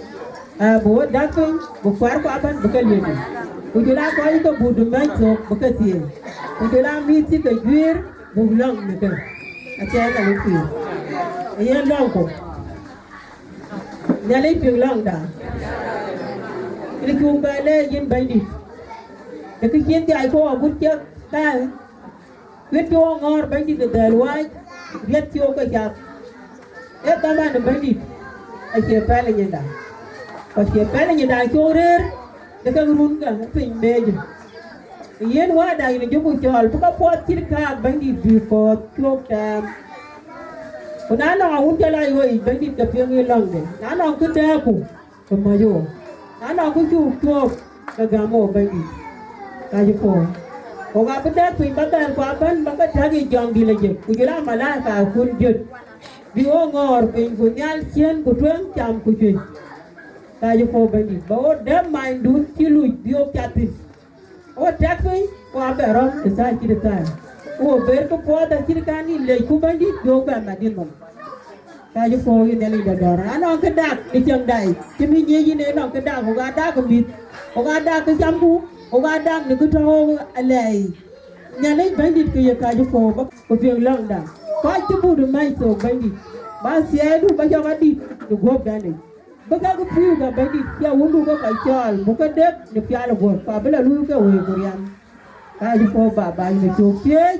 Aa, bï wo däk piny, bï kuarku abɛ̈n, bï ke liep yic. Ku jɔl aa kɔc ke but mɛ̈c thok, bï ke thieei. Ku jɔl aa mïth cï ke juëër, buk lɔ̈ŋ në ke. Athiɛɛi Nhialic pïïr. Ee yen lɔ̈ŋku. Nhialic piŋ lɔ̈ŋda. Yïn cuk bɛ leec yïn Bɛ̈nydït. Të kë cïn dhiac ku agut cek daai. Wit cï wo ŋɔ̈ɔ̈r Bɛ̈nydït ë dhɛ̈l wääc, riɛt cï wo ke cath. Ee dhaman ë Bɛ̈nydït acie pɛl ë nyinda, ku acie pɛl ë nyinda cï wo rëër de kek runke piny meecë. Yen Wäda yïn juku cɔɔl bï ke puɔth cït kääk Bɛ̈nydït bï kɔ̈ɔ̈th cök tɛɛm. Ku na nɔŋ awun cä lɔ ɣööc Bɛ̈nydït ke piŋ yï lɔ̈ŋde, na nɔŋ kë dɛɛku, ke mɔ̈c wo. Na nɔŋ kë cuk tuɔɔk, ke gäm wo Bɛ̈nydït. Ka cï puɔ̈u. Ɣok abï dɛk piny ba dhɛ̈l ku abɛ̈n ba ke täk yic jɔŋdït lajik, ku jɔl a malaika kun jöt. Bï wo ŋɔ̈ɔ̈r piny ku nhial ciëën ku tueŋ cam ku cuëc. Ka cï puɔ̈u Bɛ̈nydït. Ba wo dɛ̈p manydun cï luc bï wo cath thïn. Wo tɛk piny, ku abɛ rɔ̈m ë thaa cït thaa. Ku wo ber ke puɔth acït kan yïn lec ku Bɛ̈nydït, jɔ bɛ mat yïn nɔm. Ka cï puɔ̈u yïn Nhialic de dɔ̈ɔ̈r. Anɔŋ kë dak ë cieŋda yic, cï bï nyiëc yïn ënɔŋ kë dak, ɣok aa dak ë mïth, ɣok aa dak kë camku, ɣok aa dak në kë tɔ̈ ɣok alɛɛi. Nhialic Bɛ̈nydït ke ye ka cï puɔ̈u bä ku piŋ lɔ̈ŋda. Kɔc cï but mɛ̈c thok Bɛ̈nydït, ba thiɛɛidu ba cɔk adït në guöpdan yic. Bï kek pïïu ke Bɛ̈nydït cï awundu ke kɔc cɔɔl, buk ke dek në pial ë guöp, ku abï lɔ luui ke wëi ku riɛm. Ka cï puɔ̈u baba yïn ë cök thiëëc,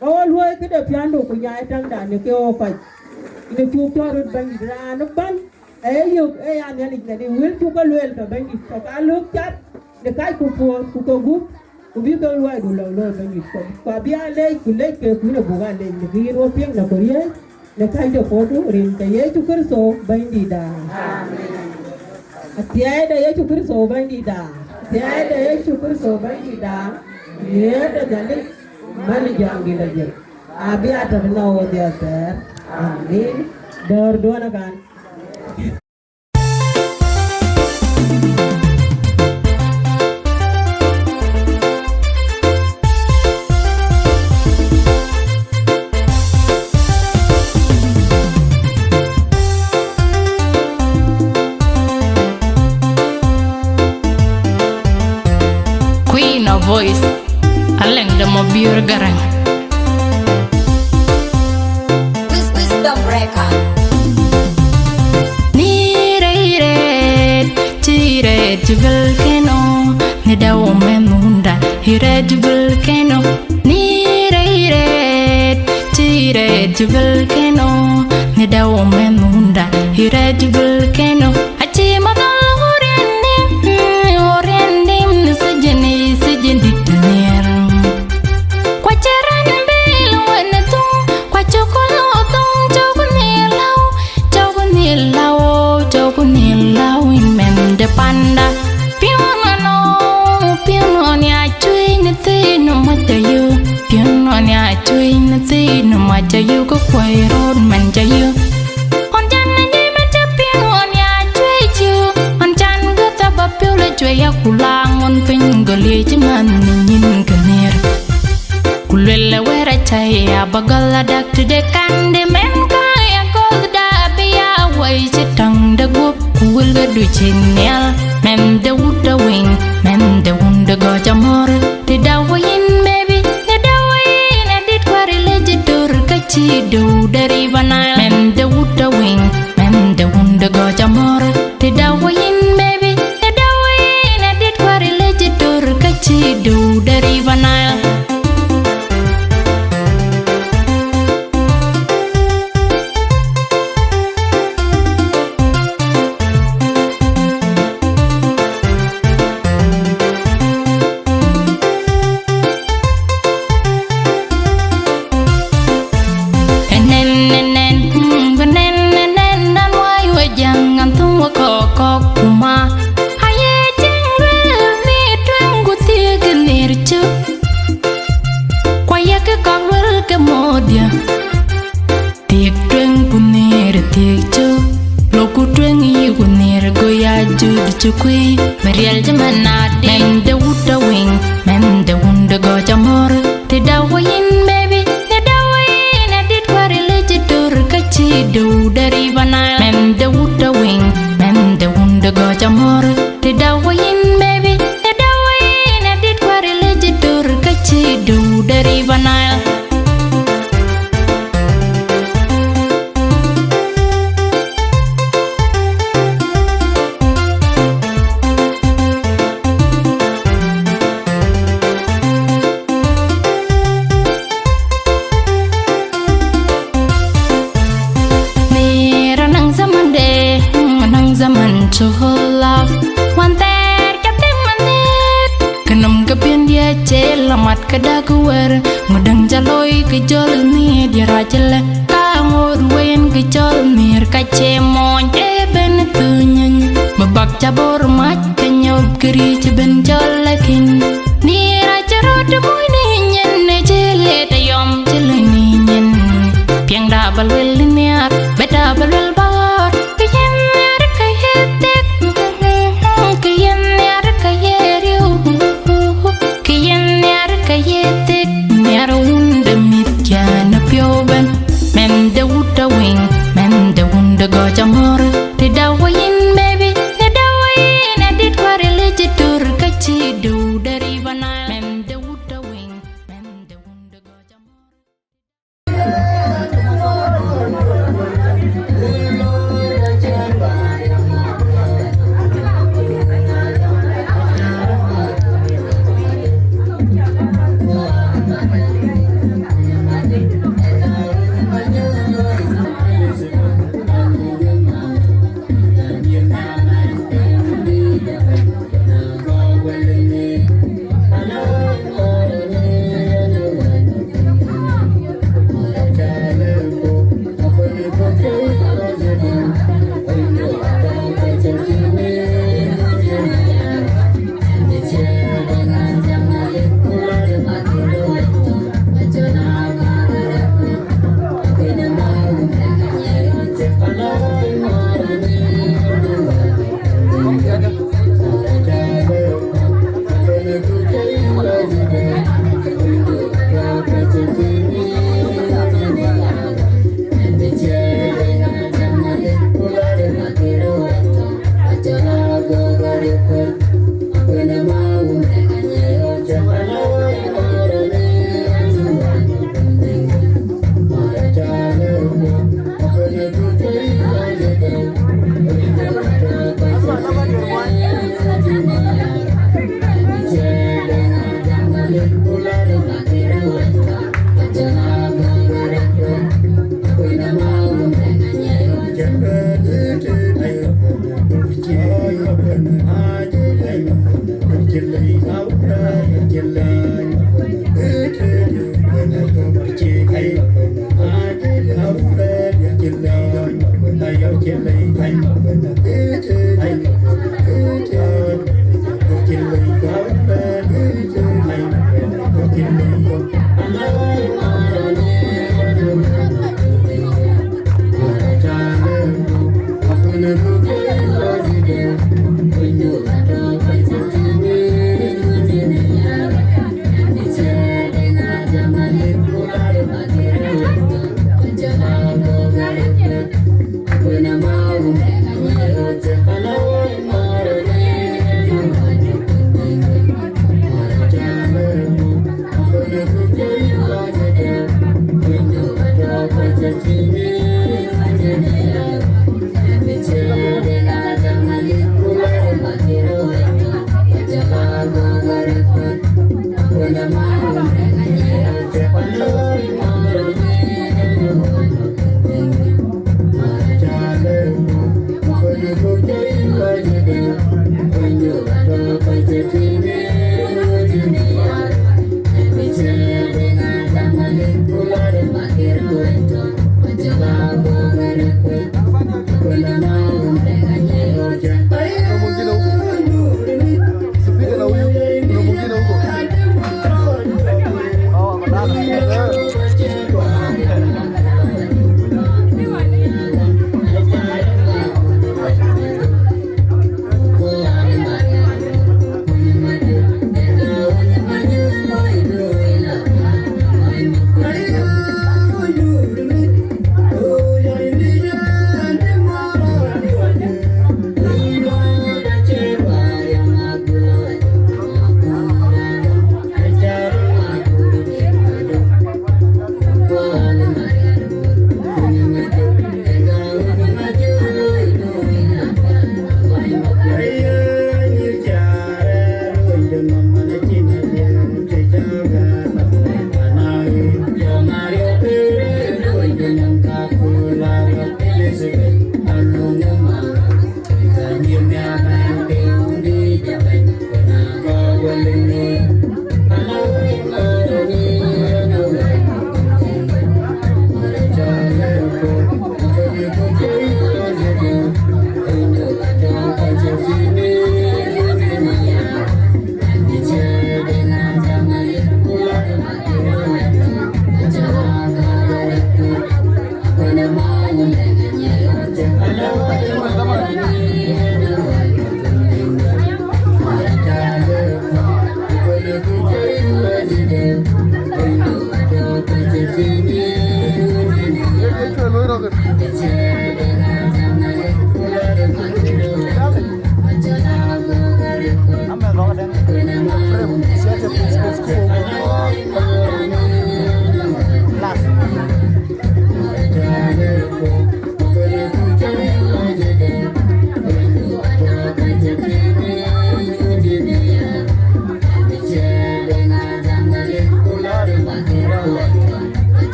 Ka wɔ luɔi këde piändu ku nyaai täŋda në ke ɣo kɔc. Në cuk tɔ̈ röt Bɛ̈nydït raan ëbɛ̈n, ee yök, ee ya Nhialic Nhialic, wël cuk ke lueel tɔ̈ Bɛ̈nydït, tɔ̈ ka lök cath në kacku puɔ̈th ku ke gup, ku bï ke luɔidu lɔ looi Bɛ̈nydït. Ku, ku abï a leec, ku leec ke kuïn abuk a leec, në kë yïn wo piŋ në Korea, në kacde puɔ̈th rin ke Yecu Kërtho Bɛ̈nydïtda. Athiɛɛi de Yecu Kërtho Bɛ̈nydïtda. Athiɛɛi de Yecu Kërtho Bɛ̈nydïtda. Nhiëër de Nhialic, man jam dït ajël. Abï a tɔ̈ në ɣo dhiathɛɛr. Amin. Dɔ̈ɔ̈r duɔ̈n akan. Queen of Voice, Aleng de Mobiur Garang. Wis-, Wisdom Breaker. Ni rɛ̈ɛ̈r, cï rɛ̈ɛ̈r cï volcano, ni dau mɛn munda, i rɛ̈ɛ̈r cï volcano. Ni rɛ̈ɛ̈r, cï rɛ̈ɛ̈r cï volcano, ni dau mɛn munda, i rɛ̈ɛ̈r cï volcano. Acï madhal ɣoriɛndim, ɣoriɛndim në sijin, sijin dït nhiɛɛr. Ku acï rɛ̈n bil wën ë thum, ku acï kɔl ë thum, cɔk nhiɛɛr läu, cɔk nhiɛɛr läu, cɔk nhiɛɛr läu, yïn mɛn de panda. Piɔ̈n ɣɔn ɔ, piɔ̈n ɣɔn ya cuëëc në thëëi në mac ayï, piɔ̈n ɣɔn ya cuëëc në thëëi në mac ayï, ke kuɔi röt mɛn ca yï. Ɣɔn can ë nyic mɛn ca piŋ ɣɔn ya cuëëc yï, ɣɔn can gäth abä piɔ̈u lɔ cuëëc ya ku la ŋuɔ̈n piny gɔl ye cï man në nyin ke nhiɛɛr. Ku luel ë wɛ̈ɛ̈r acä ya bä gäl adäk tëde kande mɛn ka ya gɔ̈thda bï ya wai cï täŋ de guöp ku wël gädu cïn nhial. Mɛn de wut de wëŋ, mɛn de wun de gɔ̈c amɔ̈r. Të dau wä yïn, baby, të dau wä yïn, adït kuäär ë lec ë döör ka cï döu de River Nile. Mɛn de wut de wëŋ, mɛn de wun de gɔ̈c amɔ̈r. Të dau wä yïn, baby, të dau wä yïn, adït kuäär ë lec ë döör ka cï döu de River Nile. Ënɛn, ënɛn, mm, ënɛn, ënɛn, nan wai we jäŋ, an thum we kɔk, kɔk kuma. Aye tiŋ luel ni tueŋ ku thiëk nhiɛɛr cök. Ku ayek kɔk luel ke modia. Thiëk tueŋ ku nhiɛɛr thiëk cök, lok ku tueŋ yï ku nhiɛɛr go ya jut cï kuëi. Bï riɛl cï mɛn adï. Mɛn de wut de wëŋ, mɛn de wun de gɔ̈c amɔ̈r. Të dau wä yïn, baby, të dau wä yïn, adït kuäär ë lec ë döör ka cï döu de River Nile. Mɛn de wut de wëŋ, mɛn de wun de gɔ̈c amɔ̈r. Të dau wä yïn, baby, të dau wä yïn, adït kuäär ë lec ë döör ka cï döu de River Nile. Nhiɛɛr anɔŋ zaman de, anɔŋ zaman cuk love. Wän thɛɛr ca piŋ man nhiɛɛr, kë nɔm ke piɛ̈n diɛ̈ cë la mat ke dak wär. Ŋö däŋ ca looi ke jɔl nhiɛɛr diɛ̈ rac ëlë. Ka ŋoot wën ke cɔl nhiɛɛr ka cie mony ë ben thöny. Bï bak ca bor mac ke nyop ke riëëc ben cɔl lakin. Nhiɛɛr acï röt mony në nyin në cï le tɔ yɔm cï le në nyin. Piɛŋda bä luel nhiaar, bɛ̈da bä luel bä ɣɔ̈ɔ̈r. Kë yen nhiaar ke ye thek, kë yen nhiaar ke ye riëëu, kë yen nhiaar ke ye thek. Nhiaar wun de mïth cän ë piɔ̈u bɛ̈n. Mɛn de wut de wëŋ, mɛn de wun de gɔ̈c amɔ̈r. Të dau wä yïn, baby, të dau wä yïn, adït kuäär ë lec ë döör ka cï döu de River Nile.